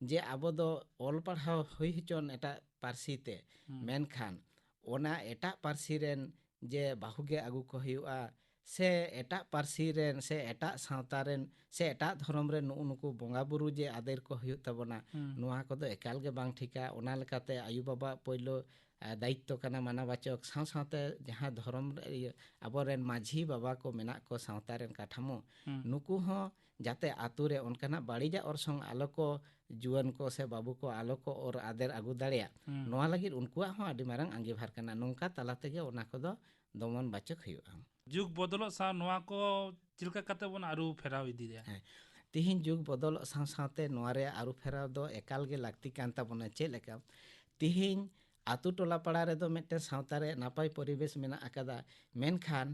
ᱡᱮ ᱟᱵᱚ ᱫᱚ ᱚᱞ ᱯᱟᱲᱦᱟᱣ ᱦᱩᱭ ᱦᱚᱪᱚᱱ ᱮᱴᱟᱜ ᱯᱟᱹᱨᱥᱤ ᱛᱮ, ᱦᱩᱸ᱾ ᱢᱮᱱᱠᱷᱟᱱ ᱚᱱᱟ ᱮᱴᱟᱜ ᱯᱟᱹᱨᱥᱤ ᱨᱮᱱ ᱡᱮ ᱵᱟᱹᱦᱩ ᱜᱮ ᱟᱹᱜᱩ ᱠᱚ ᱦᱩᱭᱩᱜᱼᱟ, ᱥᱮ ᱮᱴᱟᱜ ᱯᱟᱹᱨᱥᱤ ᱨᱮᱱ ᱥᱮ ᱮᱴᱟᱜ ᱥᱟᱶᱛᱟ ᱨᱮᱱ ᱥᱮ ᱮᱴᱟᱜ ᱫᱷᱚᱨᱚᱢ ᱨᱮᱱ ᱱᱩᱜᱼᱩ ᱱᱩᱠᱩ ᱵᱚᱸᱜᱟ ᱵᱩᱨᱩ ᱡᱮ ᱟᱫᱮᱨ ᱠᱚ ᱦᱩᱭᱩᱜ ᱛᱟᱵᱚᱱᱟ, ᱦᱩᱸ᱾ ᱱᱚᱣᱟ ᱠᱚᱫᱚ ᱮᱠᱟᱞ ᱜᱮ ᱵᱟᱝ ᱴᱷᱤᱠᱟ᱾ ᱚᱱᱟ ᱞᱮᱠᱟᱛᱮ ᱟᱭᱳ ᱵᱟᱵᱟ ᱯᱳᱭᱞᱳ, ᱟ, ᱫᱟᱭᱤᱛᱛᱚ ᱠᱟᱱᱟ ᱢᱟᱱᱟᱣ ᱵᱟᱪᱚᱠ, ᱥᱟᱶ ᱥᱟᱶᱛᱮ ᱡᱟᱦᱟᱸ ᱫᱷᱚᱨᱚᱢ ᱨᱮ, ᱤᱭᱟᱹ, ᱟᱵᱚᱨᱮᱱ ᱢᱟᱹᱡᱷᱤ ᱵᱟᱵᱟ ᱠᱚ ᱢᱮᱱᱟᱜ ᱠᱚ ᱥᱟᱶᱛᱟ ᱨᱮᱱ ᱠᱟᱴᱷᱟᱢᱳ, ᱦᱩᱸ᱾ ᱱᱩᱠᱩ ᱦᱚᱸ ᱡᱟᱛᱮ ᱟᱛᱳ ᱨᱮ ᱚᱱᱠᱟᱱᱟᱜ ᱵᱟᱹᱲᱤᱡᱟᱜ ᱚᱨᱥᱚᱝ ᱟᱞᱚ ᱠᱚ, ᱡᱩᱣᱟᱹᱱ ᱠᱚ ᱥᱮ ᱵᱟᱹᱵᱩ ᱠᱚ ᱟᱞᱚ ᱠᱚ ᱚᱨ ᱟᱫᱮᱨ ᱟᱹᱜᱩ ᱫᱟᱲᱮᱭᱟᱜ, ᱦᱩᱸ᱾ ᱱᱚᱣᱟ ᱞᱟᱹᱜᱤᱫ ᱩᱱᱠᱩᱣᱟᱜ ᱦᱚᱸ ᱟᱹᱰᱤ ᱢᱟᱨᱟᱝ ᱟᱸᱜᱤᱵᱷᱟᱨ ᱠᱟᱱᱟ᱾ ᱱᱚᱝᱠᱟ ᱛᱟᱞᱟ ᱛᱮᱜᱮ ᱚᱱᱟ ᱠᱚᱫᱚ ᱫᱚᱢᱚᱱ ᱵᱟᱪᱚᱠ ᱦᱩᱭᱩᱜᱼᱟ᱾ ᱡᱩᱜᱽ ᱵᱚᱫᱚᱞᱚᱜ ᱥᱟᱶ ᱱᱚᱣᱟ ᱠᱚ ᱪᱮᱫ ᱞᱮᱠᱟ ᱠᱟᱛᱮ ᱵᱚᱱ ᱟᱹᱨᱩ ᱯᱷᱮᱨᱟᱣ ᱤᱫᱤᱭᱟ? ᱦᱮᱸ, ᱛᱤᱦᱤᱧ ᱡᱩᱜᱽ ᱵᱚᱫᱚᱞᱚᱜ ᱥᱟᱶ ᱥᱟᱶᱛᱮ ᱱᱚᱣᱟ ᱨᱮᱭᱟᱜ ᱟᱹᱨᱩ ᱯᱷᱮᱨᱟᱣ ᱫᱚ ᱮᱠᱟᱞ ᱜᱮ ᱞᱟᱹᱠᱛᱤ ᱠᱟᱱ ᱛᱟᱵᱚᱱᱟ᱾ ᱪᱮᱫ ᱞᱮᱠᱟ? ᱛᱤᱦᱤᱧ ᱟᱛᱳ ᱴᱚᱞᱟ ᱯᱟᱲᱟ ᱨᱮᱫᱚ ᱢᱤᱫᱴᱮᱱ ᱥᱟᱶᱛᱟ ᱨᱮ ᱱᱟᱯᱟᱭ ᱯᱚᱨᱤᱵᱮᱥ ᱢᱮᱱᱟᱜ ᱟᱠᱟᱫᱟ, ᱢᱮᱱᱠᱷᱟᱱ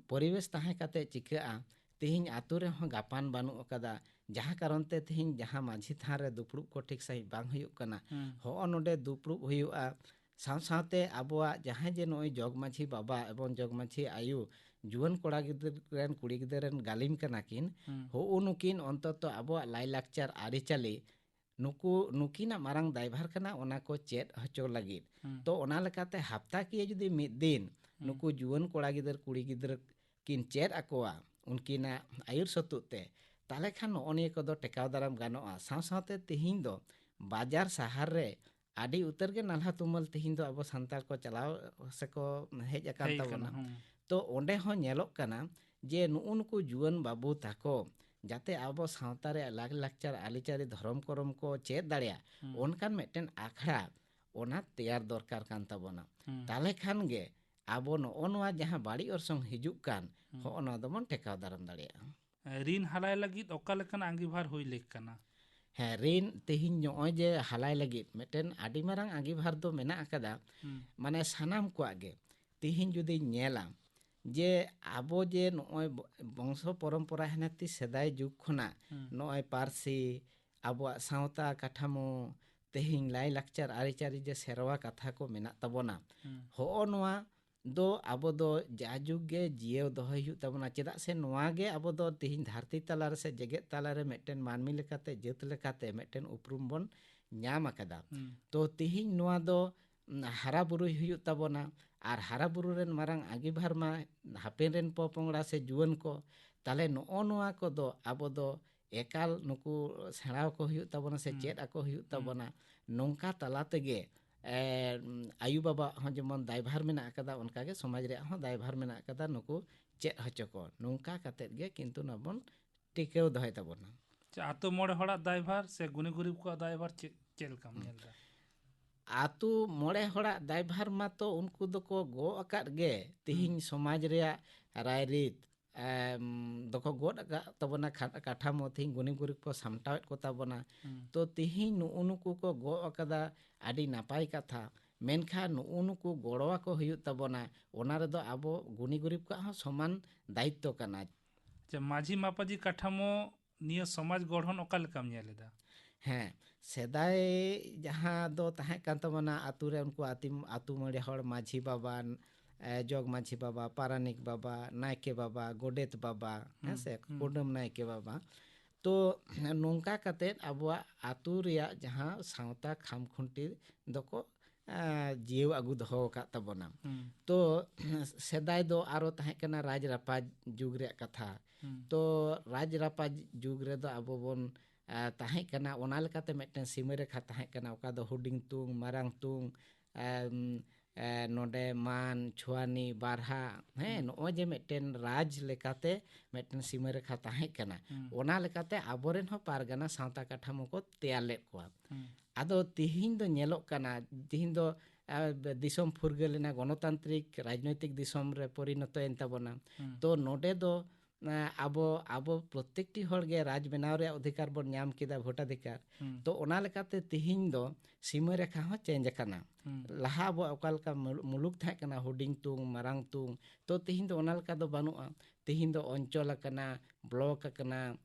ᱯᱚᱨᱤᱵᱮᱥ ᱛᱟᱦᱮᱸ ᱠᱟᱛᱮ ᱪᱤᱠᱟᱹᱜᱼᱟ? ᱛᱤᱦᱤᱧ ᱟᱛᱳ ᱨᱮᱦᱚᱸ ᱜᱟᱯᱟᱱ ᱵᱟᱹᱱᱩᱜ ᱟᱠᱟᱫᱟ, ᱡᱟᱦᱟᱸ ᱠᱟᱨᱚᱱ ᱛᱮ ᱛᱤᱦᱤᱧ ᱡᱟᱦᱟᱸ ᱢᱟᱹᱡᱷᱤ ᱛᱷᱟᱱ ᱨᱮ ᱫᱩᱯᱲᱩᱵ ᱠᱚ ᱴᱷᱤᱠ ᱥᱟᱺᱦᱤᱡ ᱵᱟᱝ ᱦᱩᱭᱩᱜ ᱠᱟᱱᱟ᱾ ᱦᱩᱸ᱾ ᱦᱚᱸᱜᱼᱚ ᱱᱚᱰᱮ ᱫᱩᱯᱲᱩᱵ ᱦᱩᱭᱩᱜᱼᱟ, ᱥᱟᱶ ᱥᱟᱶᱛᱮ ᱟᱵᱚᱣᱟᱜ ᱡᱟᱦᱟᱸᱭ ᱡᱮ ᱱᱚᱜᱼᱚᱭ ᱡᱚᱜᱽ ᱢᱟᱹᱡᱷᱤ ᱵᱟᱵᱟ ᱮᱵᱚᱝ ᱡᱚᱜᱽ ᱢᱟᱹᱡᱷᱤ ᱟᱭᱳ ᱡᱩᱣᱟᱹᱱ ᱠᱚᱲᱟ ᱜᱤᱫᱽᱨᱟᱹ ᱨᱮᱱ ᱠᱩᱲᱤ ᱜᱤᱫᱽᱨᱟᱹ ᱨᱮᱱ ᱜᱟᱹᱞᱤᱢ ᱠᱟᱱᱟ ᱠᱤᱱ, ᱦᱩᱸ᱾ ᱦᱚᱸᱜᱼᱚ ᱱᱩᱠᱤᱱ ᱚᱱᱛᱚᱛᱚ ᱟᱵᱚᱣᱟᱜ ᱞᱟᱭᱞᱟᱠᱪᱟᱨ ᱟᱹᱨᱤᱪᱟᱹᱞᱤ ᱱᱩᱠᱩ, ᱱᱩᱠᱤᱱᱟᱜ ᱢᱟᱨᱟᱝ ᱫᱟᱭᱵᱷᱟᱨ ᱠᱟᱱᱟ ᱚᱱᱟ ᱠᱚ ᱪᱮᱫ ᱦᱚᱪᱚ ᱞᱟᱹᱜᱤᱫ᱾ ᱦᱩᱸ᱾ ᱛᱚ ᱚᱱᱟ ᱞᱮᱠᱟᱛᱮ ᱦᱟᱯᱛᱟ ᱠᱤᱭᱟᱹ ᱡᱩᱫᱤ ᱢᱤᱫ ᱫᱤᱱ ᱦᱩᱸ᱾ ᱱᱩᱠᱩ ᱡᱩᱣᱟᱹᱱ ᱠᱚᱲᱟ ᱜᱤᱫᱟᱹᱨ ᱠᱩᱲᱤ ᱜᱤᱫᱽᱨᱟᱹ ᱠᱤᱱ ᱪᱮᱫ ᱟᱠᱚᱣᱟ ᱩᱱᱠᱤᱱᱟᱜ ᱟᱹᱭᱩᱨ ᱥᱟᱹᱛᱩᱜ ᱛᱮ, ᱛᱟᱦᱚᱞᱮ ᱠᱷᱟᱱ ᱱᱚᱜᱼᱚ ᱱᱤᱭᱟᱹ ᱠᱚᱫᱚ ᱴᱮᱠᱟᱣ ᱫᱟᱨᱟᱢ ᱜᱟᱱᱚᱜᱼᱟ᱾ ᱥᱟᱶ ᱥᱟᱶᱛᱮ ᱛᱤᱦᱤᱧ ᱫᱚ ᱵᱟᱡᱟᱨ ᱥᱟᱦᱟᱨ ᱨᱮ ᱟᱹᱰᱤ ᱩᱛᱟᱹᱨ ᱜᱮ ᱱᱟᱞᱦᱟ ᱛᱩᱢᱟᱹᱞ ᱛᱤᱦᱤᱧ ᱫᱚ ᱟᱵᱚ ᱥᱟᱱᱛᱟᱲ ᱠᱚ ᱪᱟᱞᱟᱣ ᱥᱮᱠᱚ ᱦᱮᱡ ᱟᱠᱟᱱ ᱦᱮᱡ ᱛᱟᱵᱚᱱᱟ᱾ ᱟᱠᱟᱱᱟ, ᱦᱩᱸ᱾ ᱛᱚ ᱚᱸᱰᱮ ᱦᱚᱸ ᱧᱮᱞᱚᱜ ᱠᱟᱱᱟ ᱡᱮ ᱱᱩᱜᱼᱩ ᱱᱩᱠᱩ ᱡᱩᱣᱟᱹᱱ ᱵᱟᱹᱵᱩ ᱛᱟᱠᱚ ᱡᱟᱛᱮ ᱟᱵᱚ ᱥᱟᱶᱛᱟ ᱨᱮᱭᱟᱜ ᱞᱟᱠ-, ᱞᱟᱠᱪᱟᱨ, ᱟᱹᱨᱤᱪᱟᱹᱞᱤ, ᱫᱷᱚᱨᱚᱢ ᱠᱚᱨᱚᱢ ᱠᱚ ᱪᱮᱫ ᱫᱟᱲᱮᱭᱟᱜ, ᱦᱩᱸ᱾ ᱚᱱᱠᱟᱱ ᱢᱤᱫᱴᱮᱱ ᱟᱠᱷᱲᱟ ᱚᱱᱟ ᱛᱮᱭᱟᱨ ᱫᱚᱨᱠᱟᱨ ᱠᱟᱱ ᱛᱟᱵᱚᱱᱟ᱾ ᱦᱩᱸ᱾ ᱛᱟᱦᱚᱞᱮ ᱠᱷᱟᱱ ᱜᱮ ᱟᱵᱚ ᱱᱚᱜᱼᱚ ᱱᱚᱣᱟ ᱡᱟᱦᱟᱸ ᱵᱟᱹᱲᱤᱡ ᱚᱨᱥᱚᱝ ᱦᱤᱡᱩᱜ ᱠᱟᱱ, ᱦᱩᱸ᱾ ᱦᱚᱸᱜᱼᱚ ᱱᱚᱣᱟ ᱫᱚᱵᱚᱱ ᱴᱮᱠᱟᱣ ᱫᱟᱨᱟᱢ ᱫᱟᱲᱮᱭᱟᱜᱼᱟ᱾ ᱨᱤᱱ ᱦᱟᱞᱟᱭ ᱞᱟᱹᱜᱤᱫ ᱚᱠᱟ ᱞᱮᱠᱟᱱ ᱟᱸᱜᱤᱵᱷᱟᱨ ᱦᱩᱭ ᱞᱮᱠ ᱠᱟᱱᱟ? ᱦᱮᱸ, ᱨᱤᱱ ᱛᱮᱦᱮᱧ ᱱᱚᱜᱼᱚᱭ ᱡᱮ ᱦᱟᱞᱟᱭ ᱞᱟᱹᱜᱤᱫ ᱢᱤᱫᱴᱮᱱ ᱟᱹᱰᱤ ᱢᱟᱨᱟᱝ ᱟᱸᱜᱤᱵᱷᱟᱨ ᱫᱚ ᱢᱮᱱᱟᱜ ᱟᱠᱟᱫᱟ, ᱦᱩᱸ᱾ ᱢᱟᱱᱮ ᱥᱟᱱᱟᱢ ᱠᱚᱣᱟᱜ ᱜᱮ᱾ ᱛᱮᱦᱮᱧ ᱡᱩᱫᱤᱧ ᱧᱮᱞᱟ ᱡᱮ ᱟᱵᱚ ᱡᱮ ᱱᱚᱜᱼᱚᱭ ᱵᱚ-, ᱵᱚᱝᱥᱚ ᱯᱚᱨᱚᱢᱯᱚᱨᱟ ᱦᱟᱱᱮ ᱛᱤ ᱥᱮᱫᱟᱭ ᱡᱩᱜᱽ ᱠᱷᱚᱱᱟᱜ ᱦᱩᱸ᱾ ᱱᱚᱜᱼᱚᱭ ᱯᱟᱹᱨᱥᱤ, ᱟᱵᱚᱣᱟᱜ ᱥᱟᱶᱛᱟ ᱠᱟᱴᱷᱟᱢᱳ, ᱛᱮᱦᱮᱧ ᱞᱟᱭᱼᱞᱟᱠᱪᱟᱨ ᱟᱹᱨᱤᱪᱟᱹᱞᱤ ᱡᱮ ᱥᱮᱨᱣᱟ ᱠᱟᱛᱷᱟ ᱠᱚ ᱢᱮᱱᱟᱜ ᱛᱟᱵᱚᱱᱟ, ᱦᱩᱸ᱾ ᱦᱚᱸᱜᱼᱚ ᱱᱚᱣᱟ ᱫᱚ ᱟᱵᱚ ᱫᱚ ᱡᱟᱭᱡᱩᱜᱽ ᱜᱮ ᱡᱤᱭᱟᱹᱣ ᱫᱚᱦᱚᱭ ᱦᱩᱭᱩᱜ ᱛᱟᱵᱚᱱᱟ᱾ ᱪᱮᱫᱟᱜ ᱥᱮ ᱱᱚᱣᱟ ᱜᱮ ᱟᱵᱚ ᱫᱚ ᱛᱤᱦᱤᱧ ᱫᱷᱟᱹᱨᱛᱤ ᱛᱟᱞᱟ ᱨᱮ ᱥᱮ ᱡᱮᱜᱮᱛ ᱛᱟᱞᱟ ᱨᱮ ᱢᱤᱫᱴᱮᱱ ᱢᱟᱹᱱᱢᱤ ᱞᱮᱠᱟᱛᱮ, ᱡᱟᱹᱛ ᱞᱮᱠᱟᱛᱮ ᱢᱤᱫᱴᱮᱱ ᱩᱯᱨᱩᱢ ᱵᱚᱱ ᱧᱟᱢ ᱟᱠᱟᱫᱟ᱾ ᱦᱩᱸ᱾ ᱛᱚ ᱛᱤᱦᱤᱧ ᱱᱚᱣᱟ ᱫᱚ, ᱩᱸ, ᱦᱟᱨᱟ ᱵᱩᱨᱩᱭ ᱦᱩᱭᱩᱜ ᱛᱟᱵᱚᱱᱟ, ᱟᱨ ᱦᱟᱨᱟ ᱵᱩᱨᱩ ᱨᱮᱱ ᱢᱟᱨᱟᱝ ᱟᱸᱜᱤᱵᱷᱟᱨ ᱢᱟ ᱦᱟᱯᱮᱱ ᱨᱮᱱ ᱯᱚᱯᱚᱝᱲᱟ ᱥᱮ ᱡᱩᱣᱟᱹᱱ ᱠᱚ᱾ ᱛᱟᱦᱞᱮ ᱱᱚᱜᱼᱚ ᱱᱚᱣᱟ ᱠᱚᱫᱚ ᱟᱵᱚ ᱫᱚ ᱮᱠᱟᱞ ᱱᱩᱠᱩ ᱥᱮᱬᱟ ᱟᱠᱚ ᱦᱩᱭᱩᱜ ᱛᱟᱵᱚᱱᱟ ᱥᱮ ᱦᱩᱸ᱾ ᱪᱮᱫ ᱟᱠᱚ ᱦᱩᱭᱩᱜ ᱦᱩᱸ᱾ ᱛᱟᱵᱚᱱᱟ᱾ ᱱᱚᱝᱠᱟ ᱛᱟᱞᱟ ᱛᱮᱜᱮ, ᱮ, ᱩᱸ, ᱟᱭᱩ ᱵᱟᱵᱟ ᱦᱚᱸ ᱡᱮᱢᱚᱱ ᱫᱟᱭᱵᱷᱟᱨ ᱢᱮᱱᱟᱜ ᱟᱠᱟᱫᱟ, ᱚᱱᱠᱟᱜᱮ ᱥᱚᱢᱟᱡᱽ ᱨᱮᱭᱟᱜ ᱦᱚᱸ ᱫᱟᱭᱵᱷᱟᱨ ᱢᱮᱱᱟᱜ ᱟᱠᱟᱫᱟ ᱱᱩᱠᱩ ᱪᱮᱫ ᱦᱚᱪᱚ ᱠᱚ᱾ ᱱᱚᱝᱠᱟ ᱠᱟᱛᱮᱫ ᱜᱮ ᱠᱤᱱᱛᱩ ᱱᱚᱣᱟ ᱵᱚᱱ ᱴᱤᱠᱟᱹᱣ ᱫᱚᱦᱚᱭ ᱛᱟᱵᱚᱱᱟ᱾ ᱟᱪᱪᱷᱟ, ᱟᱛᱳ ᱢᱚᱬᱮ ᱦᱚᱲᱟᱜ ᱫᱟᱭᱵᱷᱟᱨ ᱥᱮ ᱜᱩᱱᱤ ᱜᱩᱨᱤᱵ ᱠᱚᱣᱟᱜ ᱫᱟᱭᱵᱷᱟᱨ ᱪᱮᱫ, ᱪᱮᱫ ᱞᱮᱠᱟᱢ ᱦᱩᱸ᱾ ᱧᱮᱞ ᱮᱫᱟ? ᱟᱛᱳ ᱢᱚᱬᱮ ᱦᱚᱲᱟᱜ ᱫᱟᱭᱵᱷᱟᱨ ᱢᱟᱛᱚ ᱩᱱᱠᱩ ᱫᱚᱠᱚ ᱜᱚᱜ ᱟᱠᱟᱫ ᱜᱮ᱾ ᱛᱤᱦᱤᱧ ᱥᱚᱢᱟᱡᱽ ᱨᱮᱭᱟᱜ ᱨᱟᱭᱨᱤᱛ, ᱮᱢ, ᱫᱚᱠᱚ ᱜᱚᱫ ᱟᱠᱟᱫ ᱛᱟᱵᱚᱱᱟ, ᱠᱷᱟ-, ᱠᱟᱴᱷᱟᱢᱳ ᱛᱤᱦᱤᱧ ᱜᱩᱱᱤ ᱜᱩᱨᱤᱵ ᱠᱚ ᱥᱟᱢᱴᱟᱣᱮᱫ ᱠᱚ ᱛᱟᱵᱚᱱᱟ᱾ ᱦᱩᱸ᱾ ᱛᱚ ᱛᱤᱦᱤᱧ ᱱᱩᱜᱼᱩ ᱱᱩᱠᱩ ᱠᱚ ᱜᱚᱜ ᱟᱠᱟᱫᱟ, ᱟᱹᱰᱤ ᱱᱟᱯᱟᱭ ᱠᱟᱛᱷᱟ᱾ ᱢᱮᱱᱠᱷᱟᱱ ᱱᱩᱜᱼᱩ ᱱᱩᱠᱩ ᱜᱚᱲᱚ ᱟᱠᱚ ᱦᱩᱭᱩᱜ ᱛᱟᱵᱚᱱᱟ, ᱚᱱᱟ ᱨᱮᱫᱚ ᱟᱵᱚ ᱜᱩᱱᱤ ᱜᱩᱨᱤᱵ ᱠᱚᱣᱟᱜ ᱦᱚᱸ ᱥᱚᱢᱟᱱ ᱫᱟᱭᱤᱛᱛᱚ ᱠᱟᱱᱟ᱾ ᱟᱪᱪᱷᱟ, ᱢᱟᱹᱡᱷᱤ ᱢᱟᱯᱟᱡᱷᱤ ᱠᱟᱴᱷᱟᱢᱳ ᱱᱤᱭᱟᱹ ᱥᱚᱢᱟᱡᱽ ᱜᱚᱲᱦᱚᱱ ᱚᱠᱟ ᱞᱮᱠᱟᱢ ᱧᱮᱞ ᱮᱫᱟ? ᱦᱮᱸ, ᱥᱮᱫᱟᱭ ᱡᱟᱦᱟᱸ ᱫᱚ ᱛᱟᱦᱮᱸ ᱠᱟᱱ ᱛᱟᱵᱚᱱᱟ, ᱟᱛᱳ ᱨᱮ ᱩᱱᱠᱩ ᱟᱹᱛᱤᱢ-, ᱟᱹᱛᱩ ᱢᱚᱬᱮ ᱦᱚᱲ, ᱢᱟᱹᱡᱷᱤ ᱵᱟᱵᱟ, ᱮ, ᱡᱚᱜᱽ ᱢᱟᱹᱡᱷᱤ ᱵᱟᱵᱟ, ᱯᱟᱨᱟᱱᱤᱠ ᱵᱟᱵᱟ, ᱱᱟᱭᱠᱮ ᱵᱟᱵᱟ, ᱜᱚᱰᱮᱛ ᱵᱟᱵᱟ, ᱦᱮᱸ ᱦᱩᱸ, ᱥᱮ, ᱦᱩᱸ᱾ ᱠᱩᱰᱟᱹᱢ ᱱᱟᱭᱠᱮ ᱵᱟᱵᱟ᱾ ᱛᱚ ᱱᱚᱝᱠᱟ ᱠᱟᱛᱮᱫ ᱟᱵᱚᱣᱟᱜ ᱟᱛᱳ ᱨᱮᱭᱟᱜ ᱡᱟᱦᱟᱸ ᱥᱟᱶᱛᱟ ᱠᱷᱟᱢᱠᱷᱩᱱᱴᱤ ᱫᱚᱠᱚ, ᱮ, ᱡᱤᱭᱟᱹᱣ ᱟᱹᱜᱩ ᱫᱚᱦᱚ ᱟᱠᱟᱫ ᱛᱟᱵᱚᱱᱟ᱾ ᱦᱩᱸ᱾ ᱛᱚ ᱥᱮᱫᱟᱭ ᱫᱚ ᱟᱨᱚ ᱛᱟᱦᱮᱸ ᱠᱟᱱᱟ ᱨᱟᱡᱽ ᱨᱟᱯᱟᱡᱽ ᱡᱩᱜᱽ ᱨᱮᱭᱟᱜ ᱠᱟᱛᱷᱟ᱾ ᱦᱩᱸ᱾ ᱛᱚ ᱨᱟᱡᱽ ᱨᱟᱯᱟᱡᱽ ᱡᱩᱜᱽ ᱨᱮᱫᱚ ᱟᱵᱚ ᱵᱚᱱ, ᱮ, ᱛᱟᱦᱮᱸ ᱠᱟᱱᱟ, ᱚᱱᱟ ᱞᱮᱠᱟᱛᱮ ᱢᱤᱫᱴᱮᱱ ᱥᱤᱢᱟᱹ ᱨᱮᱠᱷᱟ ᱛᱟᱦᱮᱸ ᱠᱟᱱᱟ, ᱚᱠᱟ ᱫᱚ ᱦᱩᱰᱤᱧ ᱛᱩᱝ, ᱢᱟᱨᱟᱝ ᱛᱩᱝ, ᱮᱢ, ᱮ, ᱱᱚᱰᱮ ᱢᱟᱱ, ᱪᱷᱩᱣᱟᱱᱤ, ᱵᱟᱨᱦᱟ, ᱦᱮᱸ, ᱦᱩᱸ᱾ ᱱᱚᱜᱼᱚᱭ ᱡᱮ ᱢᱤᱫᱴᱮᱱ ᱨᱟᱡᱽ ᱞᱮᱠᱟᱛᱮ ᱢᱤᱫᱴᱮᱱ ᱥᱤᱢᱟᱹ ᱨᱮᱠᱷᱟ ᱛᱟᱦᱮᱸ ᱠᱟᱱᱟ᱾ ᱦᱩᱸ᱾ ᱚᱱᱟ ᱞᱮᱠᱟᱛᱮ ᱟᱵᱚᱨᱮᱱ ᱦᱚᱸ ᱯᱟᱨᱜᱟᱱᱟ ᱥᱟᱶᱛᱟ ᱠᱟᱴᱷᱟᱢᱳ ᱠᱚ ᱛᱮᱭᱟᱨ ᱞᱮᱫ ᱠᱚᱣᱟ᱾ ᱦᱩᱸ᱾ ᱟᱫᱚ ᱛᱤᱦᱤᱧ ᱫᱚ ᱧᱮᱞᱚᱜ ᱠᱟᱱᱟ, ᱛᱤᱦᱤᱧ ᱫᱚ, ᱮ, ᱫᱤᱥᱚᱢ ᱯᱷᱩᱨᱜᱟᱹᱞ ᱮᱱᱟ, ᱜᱚᱱᱚᱛᱟᱱᱛᱨᱤᱠ ᱨᱟᱡᱽᱱᱳᱭᱛᱤᱠ ᱫᱤᱥᱚᱢ ᱨᱮ ᱯᱚᱨᱤᱱᱚᱛᱚᱭᱮᱱ ᱛᱟᱵᱚᱱᱟ᱾ ᱦᱩᱸ᱾ ᱛᱚ ᱱᱚᱰᱮ ᱫᱚ, ᱮ, ᱟᱵᱚ, ᱟᱵᱚ ᱯᱨᱚᱛᱮᱠᱴᱤ ᱦᱚᱲ ᱜᱮ ᱨᱟᱡᱽ ᱵᱮᱱᱟᱣ ᱨᱮᱭᱟᱜ ᱚᱫᱷᱤᱠᱟᱨ ᱵᱚᱱ ᱧᱟᱢ ᱠᱮᱫᱟ, ᱵᱷᱳᱴᱟᱫᱷᱤᱠᱟᱨ᱾ ᱦᱩᱸ᱾ ᱛᱚ ᱚᱱᱟ ᱞᱮᱠᱟᱛᱮ ᱛᱤᱦᱤᱧ ᱫᱚ ᱥᱤᱢᱟᱹ ᱨᱮᱠᱷᱟ ᱦᱚᱸ ᱪᱮᱧᱡᱽ ᱟᱠᱟᱱᱟ᱾ ᱦᱩᱸ᱾ ᱞᱟᱦᱟ ᱟᱵᱚᱣᱟᱜ ᱚᱠᱟ ᱞᱮᱠᱟ ᱢᱩᱞ-, ᱢᱩᱞᱩᱠ ᱛᱟᱦᱮᱸ ᱠᱟᱱᱟ, ᱦᱩᱰᱤᱧ ᱛᱩᱝ, ᱢᱟᱨᱟᱝ ᱛᱩᱝ, ᱛᱚ ᱛᱤᱦᱤᱧ ᱫᱚ ᱚᱱᱟ ᱞᱮᱠᱟ ᱫᱚ ᱵᱟᱹᱱᱩᱜᱼᱟ᱾ ᱛᱤᱦᱤᱧ ᱫᱚ ᱚᱧᱪᱚᱞ ᱟᱠᱟᱱᱟ, ᱵᱞᱚᱠ ᱟᱠᱟᱱᱟ,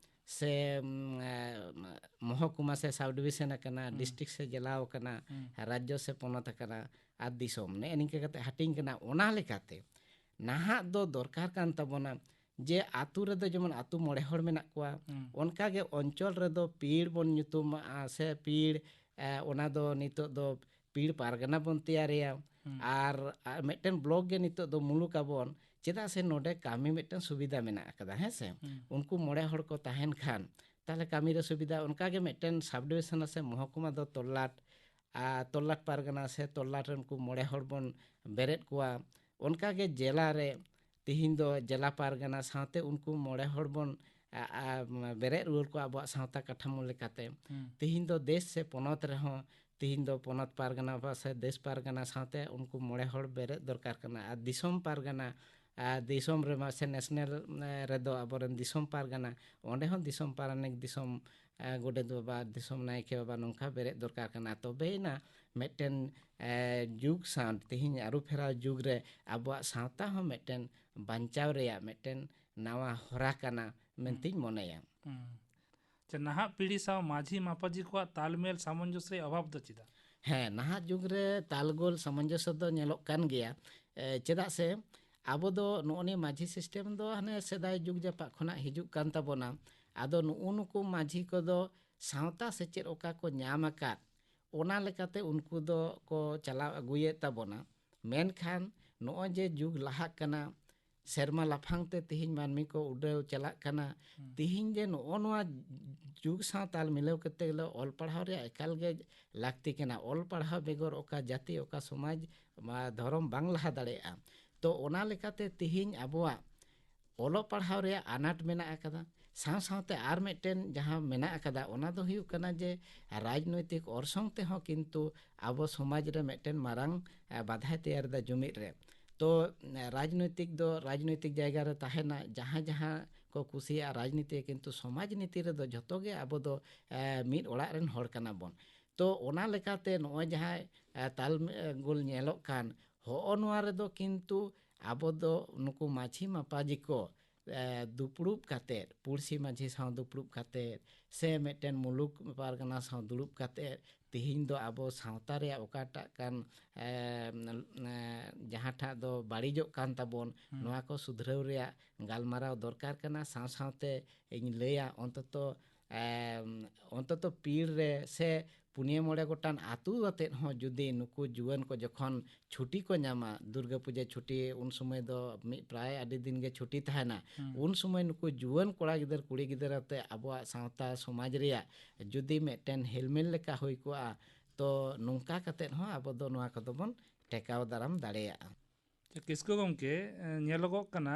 ᱥᱮ ᱩᱢ, ᱮ, ᱢᱚᱦᱚᱠᱩᱢᱟ ᱥᱮ ᱥᱟᱵ ᱰᱤᱵᱤᱥᱚᱱ ᱟᱠᱟᱱᱟ, ᱦᱩᱸ᱾ ᱰᱤᱥᱴᱨᱤᱠᱴ ᱥᱮ ᱡᱮᱞᱟ ᱟᱠᱟᱱᱟ, ᱦᱩᱸ᱾ ᱨᱟᱡᱽᱡᱚ ᱥᱮ ᱯᱚᱱᱚᱛ ᱟᱠᱟᱱᱟ, ᱟᱨ ᱫᱤᱥᱚᱢ, ᱱᱮᱜᱼᱮ ᱱᱤᱝᱠᱟᱹ ᱠᱟᱛᱮ ᱦᱟᱹᱴᱤᱧ ᱠᱟᱱᱟ᱾ ᱚᱱᱟ ᱞᱮᱠᱟᱛᱮ ᱱᱟᱦᱟᱜ ᱫᱚ ᱫᱚᱨᱠᱟᱨ ᱠᱟᱱ ᱛᱟᱵᱚᱱᱟ ᱡᱮ ᱟᱹᱛᱩ ᱨᱮᱫᱚ ᱡᱮᱢᱚᱱ ᱟᱹᱛᱩ ᱢᱚᱬᱮ ᱦᱚᱲ ᱢᱮᱱᱟᱜ ᱠᱚᱣᱟ, ᱦᱩᱸ᱾ ᱚᱱᱠᱟ ᱜᱮ ᱚᱧᱪᱚᱞ ᱨᱮᱫᱚ ᱯᱤᱲ ᱵᱚᱱ ᱧᱩᱛᱩᱢᱟᱜᱼᱟ ᱥᱮ ᱯᱤᱲ, ᱮ, ᱚᱱᱟ ᱫᱚ ᱱᱤᱛᱚᱜ ᱫᱚ ᱯᱤᱲ ᱯᱟᱨᱜᱟᱱᱟ ᱵᱚᱱ ᱛᱮᱭᱟᱨᱮᱭᱟ᱾ ᱦᱩᱸ᱾ ᱟᱨ, ᱟᱨ ᱢᱤᱫᱴᱮᱱ ᱵᱞᱚᱠ ᱜᱮ ᱱᱤᱛᱚᱜ ᱫᱚ ᱢᱩᱞᱩᱠ ᱟᱵᱚᱱ, ᱪᱮᱫᱟᱜ ᱥᱮ ᱱᱚᱰᱮ ᱠᱟᱹᱢᱤ ᱢᱤᱫᱴᱮᱱ ᱥᱩᱵᱤᱫᱷᱟ ᱢᱮᱱᱟᱜ ᱟᱠᱟᱫᱟ, ᱦᱮᱸ ᱥᱮ? ᱦᱩᱸ᱾ ᱩᱱᱠᱩ ᱢᱚᱬᱮ ᱦᱚᱲ ᱠᱚ ᱛᱟᱦᱮᱱ ᱠᱷᱟᱱ, ᱛᱟᱦᱚᱞᱮ ᱠᱟᱹᱢᱤ ᱨᱮ ᱥᱩᱵᱤᱫᱷᱟ᱾ ᱚᱱᱠᱟ ᱜᱮ ᱢᱤᱫᱴᱮᱱ ᱥᱟᱵ ᱰᱤᱵᱤᱥᱚᱱ ᱥᱮ ᱢᱚᱦᱚᱠᱩᱢᱟ ᱫᱚ ᱛᱚᱞᱞᱟᱴ, ᱟᱨ ᱛᱚᱞᱞᱟᱴ ᱯᱟᱨᱜᱟᱱᱟ ᱥᱮ ᱛᱚᱞᱞᱟᱴ ᱨᱮ ᱩᱱᱠᱩ ᱢᱚᱬᱮ ᱦᱚᱲ ᱵᱚᱱ ᱵᱮᱨᱮᱫ ᱠᱚᱣᱟ᱾ ᱚᱱᱠᱟ ᱜᱮ ᱡᱮᱞᱟ ᱨᱮ ᱛᱤᱦᱤᱧ ᱫᱚ ᱡᱮᱞᱟ ᱯᱟᱨᱜᱟᱱᱟ ᱥᱟᱶᱛᱮ ᱩᱱᱠᱩ ᱢᱚᱬᱮ ᱦᱚᱲ ᱵᱚᱱ, ᱟ, ᱟ, ᱵᱮᱨᱮᱫ ᱨᱩᱣᱟᱹᱲ ᱠᱚᱣᱟ ᱟᱵᱚᱣᱟᱜ ᱥᱟᱶᱛᱟ ᱠᱟᱴᱷᱟᱢᱳ ᱞᱮᱠᱟᱛᱮ᱾ ᱦᱩᱸ᱾ ᱛᱤᱦᱤᱧ ᱫᱚ ᱫᱮᱥ ᱥᱮ ᱯᱚᱱᱚᱛ ᱨᱮᱦᱚᱸ, ᱛᱤᱦᱤᱧ ᱫᱚ ᱯᱚᱱᱚᱛ ᱯᱟᱨᱜᱟᱱᱟ ᱵᱟ ᱥᱮ ᱫᱮᱥ ᱯᱟᱨᱜᱟᱱᱟ ᱥᱟᱶᱛᱮ ᱩᱱᱠᱩ ᱢᱚᱬᱮ ᱦᱚᱲ ᱵᱮᱨᱮᱫ ᱫᱚᱨᱠᱟᱨ ᱠᱟᱱᱟ᱾ ᱟᱨ ᱫᱤᱥᱚᱢ ᱯᱟᱨᱜᱟᱱᱟ, ᱟᱨ ᱫᱤᱥᱚᱢ ᱨᱮᱢᱟ ᱥᱮ ᱱᱮᱥᱱᱟᱞ, ᱮ, ᱨᱮᱫᱚ ᱟᱵᱚᱨᱮᱱ ᱫᱤᱥᱚᱢ ᱯᱟᱨᱜᱟᱱᱟ, ᱚᱸᱰᱮ ᱦᱚᱸ ᱫᱤᱥᱚᱢ ᱯᱟᱨᱟᱱᱤᱠ, ᱫᱤᱥᱚᱢ, ᱮ, ᱜᱚᱰᱮᱛ ᱵᱟᱵᱟ, ᱫᱤᱥᱚᱢ ᱱᱟᱭᱠᱮ ᱵᱟᱵᱟ, ᱱᱚᱝᱠᱟ ᱵᱮᱨᱮᱫ ᱫᱚᱨᱠᱟᱨ ᱠᱟᱱᱟ᱾ ᱛᱚᱵᱮᱭᱮᱱᱟ ᱢᱤᱫᱴᱮᱱ, ᱮ, ᱡᱩᱜᱽ ᱥᱟᱶ, ᱛᱤᱦᱤᱧ ᱟᱹᱨᱩ ᱯᱷᱮᱨᱟᱣ ᱡᱩᱜᱽ ᱨᱮ ᱟᱵᱚᱣᱟᱜ ᱥᱟᱶᱛᱟ ᱦᱚᱸ ᱢᱤᱫᱴᱮᱱ ᱵᱟᱧᱪᱟᱣ ᱨᱮᱭᱟᱜ ᱢᱤᱫᱴᱮᱱ ᱱᱟᱣᱟ ᱦᱚᱨᱟ ᱠᱟᱱᱟ ᱢᱮᱱᱛᱮᱧ ᱢᱚᱱᱮᱭᱟ᱾ ᱦᱩᱸ᱾ ᱟᱪᱪᱷᱟ, ᱱᱟᱦᱟᱜ ᱯᱤᱲᱦᱤ ᱥᱟᱶ ᱢᱟᱹᱡᱷᱤ ᱢᱟᱯᱟᱡᱷᱤ ᱠᱚᱣᱟᱜ ᱛᱟᱞᱢᱮᱞ ᱥᱟᱢᱚᱧᱡᱚᱥᱥᱚ ᱨᱮᱭᱟᱜ ᱚᱵᱷᱟᱵᱽ ᱫᱚ ᱪᱮᱫᱟᱜ? ᱦᱮᱸ, ᱱᱟᱦᱟᱜ ᱡᱩᱜᱽ ᱨᱮ ᱛᱟᱞᱜᱳᱞ ᱥᱟᱢᱚᱧᱡᱚᱥᱥᱚ ᱫᱚ ᱧᱮᱞᱚᱜ ᱠᱟᱱ ᱜᱮᱭᱟ᱾ ᱮ, ᱪᱮᱫᱟᱜ ᱥᱮ ᱟᱵᱚ ᱫᱚ ᱱᱚᱜᱼᱚ ᱱᱤᱭᱟᱹ ᱢᱟᱹᱡᱷᱤ ᱥᱤᱥᱴᱮᱢ ᱫᱚ ᱦᱟᱱᱮ ᱥᱮᱫᱟᱭ ᱡᱩᱜᱽ ᱡᱟᱯᱟᱜ ᱠᱷᱚᱱᱟᱜ ᱦᱤᱡᱩᱜ ᱠᱟᱱ ᱛᱟᱵᱚᱱᱟ᱾ ᱟᱫᱚ ᱱᱩᱜᱼᱩ ᱱᱩᱠᱩ ᱢᱟᱹᱡᱷᱤ ᱠᱚᱫᱚ ᱥᱟᱶᱛᱟ ᱥᱮᱪᱮᱫ ᱚᱠᱟ ᱠᱚ ᱧᱟᱢ ᱟᱠᱟᱫ, ᱚᱱᱟ ᱞᱮᱠᱟᱛᱮ ᱩᱱᱠᱩ ᱫᱚ ᱠᱚ ᱪᱟᱞᱟᱣ ᱟᱹᱜᱩᱭᱮᱫ ᱛᱟᱵᱚᱱᱟ᱾ ᱢᱮᱱᱠᱷᱟᱱ ᱱᱚᱜᱼᱚᱭ ᱡᱮ ᱡᱩᱜᱽ ᱞᱟᱦᱟᱜ ᱠᱟᱱᱟ, ᱥᱮᱨᱢᱟ ᱞᱟᱯᱷᱟᱝ ᱛᱮ ᱛᱤᱦᱤᱧ ᱢᱟᱹᱱᱢᱤ ᱠᱚ ᱩᱰᱟᱹᱣ ᱪᱟᱞᱟᱜ ᱠᱟᱱᱟ᱾ ᱦᱩᱸ᱾ ᱛᱤᱦᱤᱧ ᱡᱮ ᱱᱚᱜᱼᱚ ᱱᱚᱣᱟ ᱡᱩᱜᱽ ᱥᱟᱶ ᱛᱟᱞ ᱢᱤᱞᱟᱹᱣ ᱠᱟᱛᱮ ᱜᱮᱞᱮ ᱚᱞ ᱯᱟᱲᱦᱟᱣ ᱨᱮᱭᱟᱜ ᱮᱠᱟᱞ ᱜᱮ ᱞᱟᱹᱠᱛᱤ ᱠᱟᱱᱟ᱾ ᱚᱞ ᱯᱟᱲᱦᱟᱣ ᱵᱮᱜᱚᱨ ᱚᱠᱟ ᱡᱟᱹᱛᱤ, ᱚᱠᱟ ᱥᱚᱢᱟᱡᱽ, ᱢᱟ, ᱫᱷᱚᱨᱚᱢ ᱵᱟᱝ ᱞᱟᱦᱟ ᱫᱟᱲᱮᱭᱟᱜᱼᱟ᱾ ᱛᱚ, ᱚᱱᱟ ᱞᱮᱠᱟᱛᱮ ᱛᱤᱦᱤᱧ ᱟᱵᱚᱣᱟᱜ ᱚᱞᱚᱜ ᱯᱟᱲᱦᱟᱣ ᱨᱮᱭᱟᱜ ᱟᱱᱟᱴ ᱢᱮᱱᱟᱜ ᱟᱠᱟᱫᱟ᱾ ᱥᱟᱶ ᱥᱟᱶᱛᱮ ᱟᱨ ᱢᱤᱫᱴᱮᱱ ᱡᱟᱦᱟᱸ ᱢᱮᱱᱟᱜ ᱟᱠᱟᱫᱟ, ᱚᱱᱟ ᱫᱚ ᱦᱩᱭᱩᱜ ᱠᱟᱱᱟ ᱡᱮ ᱨᱟᱡᱽᱱᱳᱭᱛᱤᱠ ᱚᱨᱥᱚᱝ ᱛᱮᱦᱚᱸ ᱠᱤᱱᱛᱩ ᱟᱵᱚ ᱥᱚᱢᱟᱡᱽ ᱨᱮ ᱢᱤᱫᱴᱮᱱ ᱢᱟᱨᱟᱝ, ᱮ, ᱵᱟᱫᱷᱟᱭ ᱛᱮᱭᱟᱨ ᱮᱫᱟ ᱡᱩᱢᱤᱫ ᱨᱮ᱾ ᱛᱚ, ᱮ, ᱨᱟᱡᱽᱱᱳᱭᱛᱤᱠ ᱫᱚ ᱨᱟᱡᱽᱱᱳᱭᱛᱤᱠ ᱡᱟᱭᱜᱟ ᱨᱮ ᱛᱟᱦᱮᱱᱟ, ᱡᱟᱦᱟᱸ ᱡᱟᱦᱟᱸ ᱠᱚ ᱠᱩᱥᱤᱭᱟᱜᱼᱟ ᱨᱟᱡᱽᱱᱤᱛᱤ, ᱠᱤᱱᱛᱩ ᱥᱚᱢᱟᱡᱽ ᱱᱤᱛᱤ ᱨᱮᱫᱚ ᱡᱷᱚᱛᱚ ᱜᱮ ᱟᱵᱚ ᱫᱚ, ᱮ, ᱢᱤᱫ ᱚᱲᱟᱜ ᱨᱮᱱ ᱦᱚᱲ ᱠᱟᱱᱟ ᱵᱚᱱ᱾ ᱛᱚ, ᱚᱱᱟ ᱞᱮᱠᱟᱛᱮ ᱱᱚᱜᱼᱚᱭ ᱡᱟᱦᱟᱸ, ᱮ, ᱛᱟᱞ, ᱮ, ᱜᱳᱞ ᱧᱮᱞᱚᱜ ᱠᱟᱱ, ᱦᱚᱸᱜᱼᱚ ᱱᱚᱣᱟ ᱨᱮᱫᱚ ᱠᱤᱱᱛᱩ ᱟᱵᱚ ᱫᱚ ᱱᱩᱠᱩ ᱢᱟᱹᱡᱷᱤ ᱢᱟᱯᱟᱡᱷᱤ ᱠᱚ ᱮ, ᱫᱩᱯᱲᱩᱵ ᱠᱟᱛᱮᱫ, ᱯᱩᱲᱥᱤ ᱢᱟᱹᱡᱷᱤ ᱥᱟᱶ ᱫᱩᱯᱲᱩᱵ ᱠᱟᱛᱮᱫ, ᱥᱮ ᱢᱤᱫᱴᱮᱱ ᱢᱩᱞᱩᱠ ᱯᱟᱨᱜᱟᱱᱟ ᱥᱟᱶ ᱫᱩᱲᱩᱵ ᱠᱟᱛᱮᱫ, ᱛᱤᱦᱤᱧ ᱫᱚ ᱟᱵᱚ ᱥᱟᱶᱛᱟ ᱨᱮᱭᱟᱜ ᱚᱠᱟᱴᱟᱜ ᱠᱟᱱ, ᱮ, ᱮ, ᱡᱟᱦᱟᱸᱴᱟᱜ ᱫᱚ ᱵᱟᱹᱲᱤᱡᱚᱜ ᱠᱟᱱ ᱛᱟᱵᱚᱱ, ᱦᱩᱸ᱾ ᱱᱚᱣᱟ ᱠᱚ ᱥᱩᱫᱷᱨᱟᱹᱣ ᱨᱮᱭᱟᱜ ᱜᱟᱞᱢᱟᱨᱟᱣ ᱫᱚᱨᱠᱟᱨ ᱠᱟᱱᱟ᱾ ᱥᱟᱶ ᱥᱟᱶᱛᱮ ᱤᱧ ᱞᱟᱹᱭᱟ, ᱚᱱᱛᱚᱛᱚ, ᱮ, ᱚᱱᱛᱚᱛᱚ ᱯᱤᱲ ᱨᱮ ᱥᱮ ᱯᱩᱱᱭᱟᱹ ᱢᱚᱬᱮ ᱜᱚᱴᱟᱝ ᱟᱹᱛᱩ ᱟᱛᱮᱫ ᱦᱚᱸ ᱡᱩᱫᱤ ᱱᱩᱠᱩ ᱡᱩᱣᱟᱹᱱ ᱠᱚ ᱡᱚᱠᱷᱚᱱ ᱪᱷᱩᱴᱤ ᱠᱚ ᱧᱟᱢᱟ, ᱫᱩᱨᱜᱟᱹ ᱯᱩᱡᱟᱹ ᱪᱷᱩᱴᱤ, ᱩᱱ ᱥᱚᱢᱚᱭ ᱫᱚ ᱢᱤᱫ ᱯᱨᱟᱭ ᱟᱹᱰᱤ ᱫᱤᱱ ᱜᱮ ᱪᱷᱩᱴᱤ ᱛᱟᱦᱮᱱᱟ, ᱦᱩᱸ᱾ ᱩᱱ ᱥᱚᱢᱚᱭ ᱱᱩᱠᱩ ᱡᱩᱣᱟᱹᱱ ᱠᱚᱲᱟ ᱜᱤᱫᱟᱹᱨ ᱠᱩᱲᱤ ᱜᱤᱫᱟᱹᱨ ᱟᱛᱮ ᱟᱵᱚᱣᱟᱜ ᱥᱟᱶᱛᱟ ᱥᱚᱢᱟᱡᱽ ᱨᱮᱭᱟᱜ ᱡᱩᱫᱤ ᱢᱤᱫᱴᱮᱱ ᱦᱮᱞᱢᱮᱞ ᱞᱮᱠᱟ ᱦᱩᱭ ᱠᱚᱜᱼᱟ, ᱛᱚ ᱱᱚᱝᱠᱟ ᱠᱟᱛᱮᱫ ᱦᱚᱸ ᱟᱵᱚ ᱫᱚ ᱱᱚᱣᱟ ᱠᱚᱫᱚ ᱵᱚᱱ ᱴᱮᱠᱟᱣ ᱫᱟᱨᱟᱢ ᱫᱟᱲᱮᱭᱟᱜᱼᱟ᱾ ᱠᱤᱥᱠᱩ ᱜᱚᱢᱠᱮ, ᱧᱮᱞᱚᱜᱚᱜ ᱠᱟᱱᱟ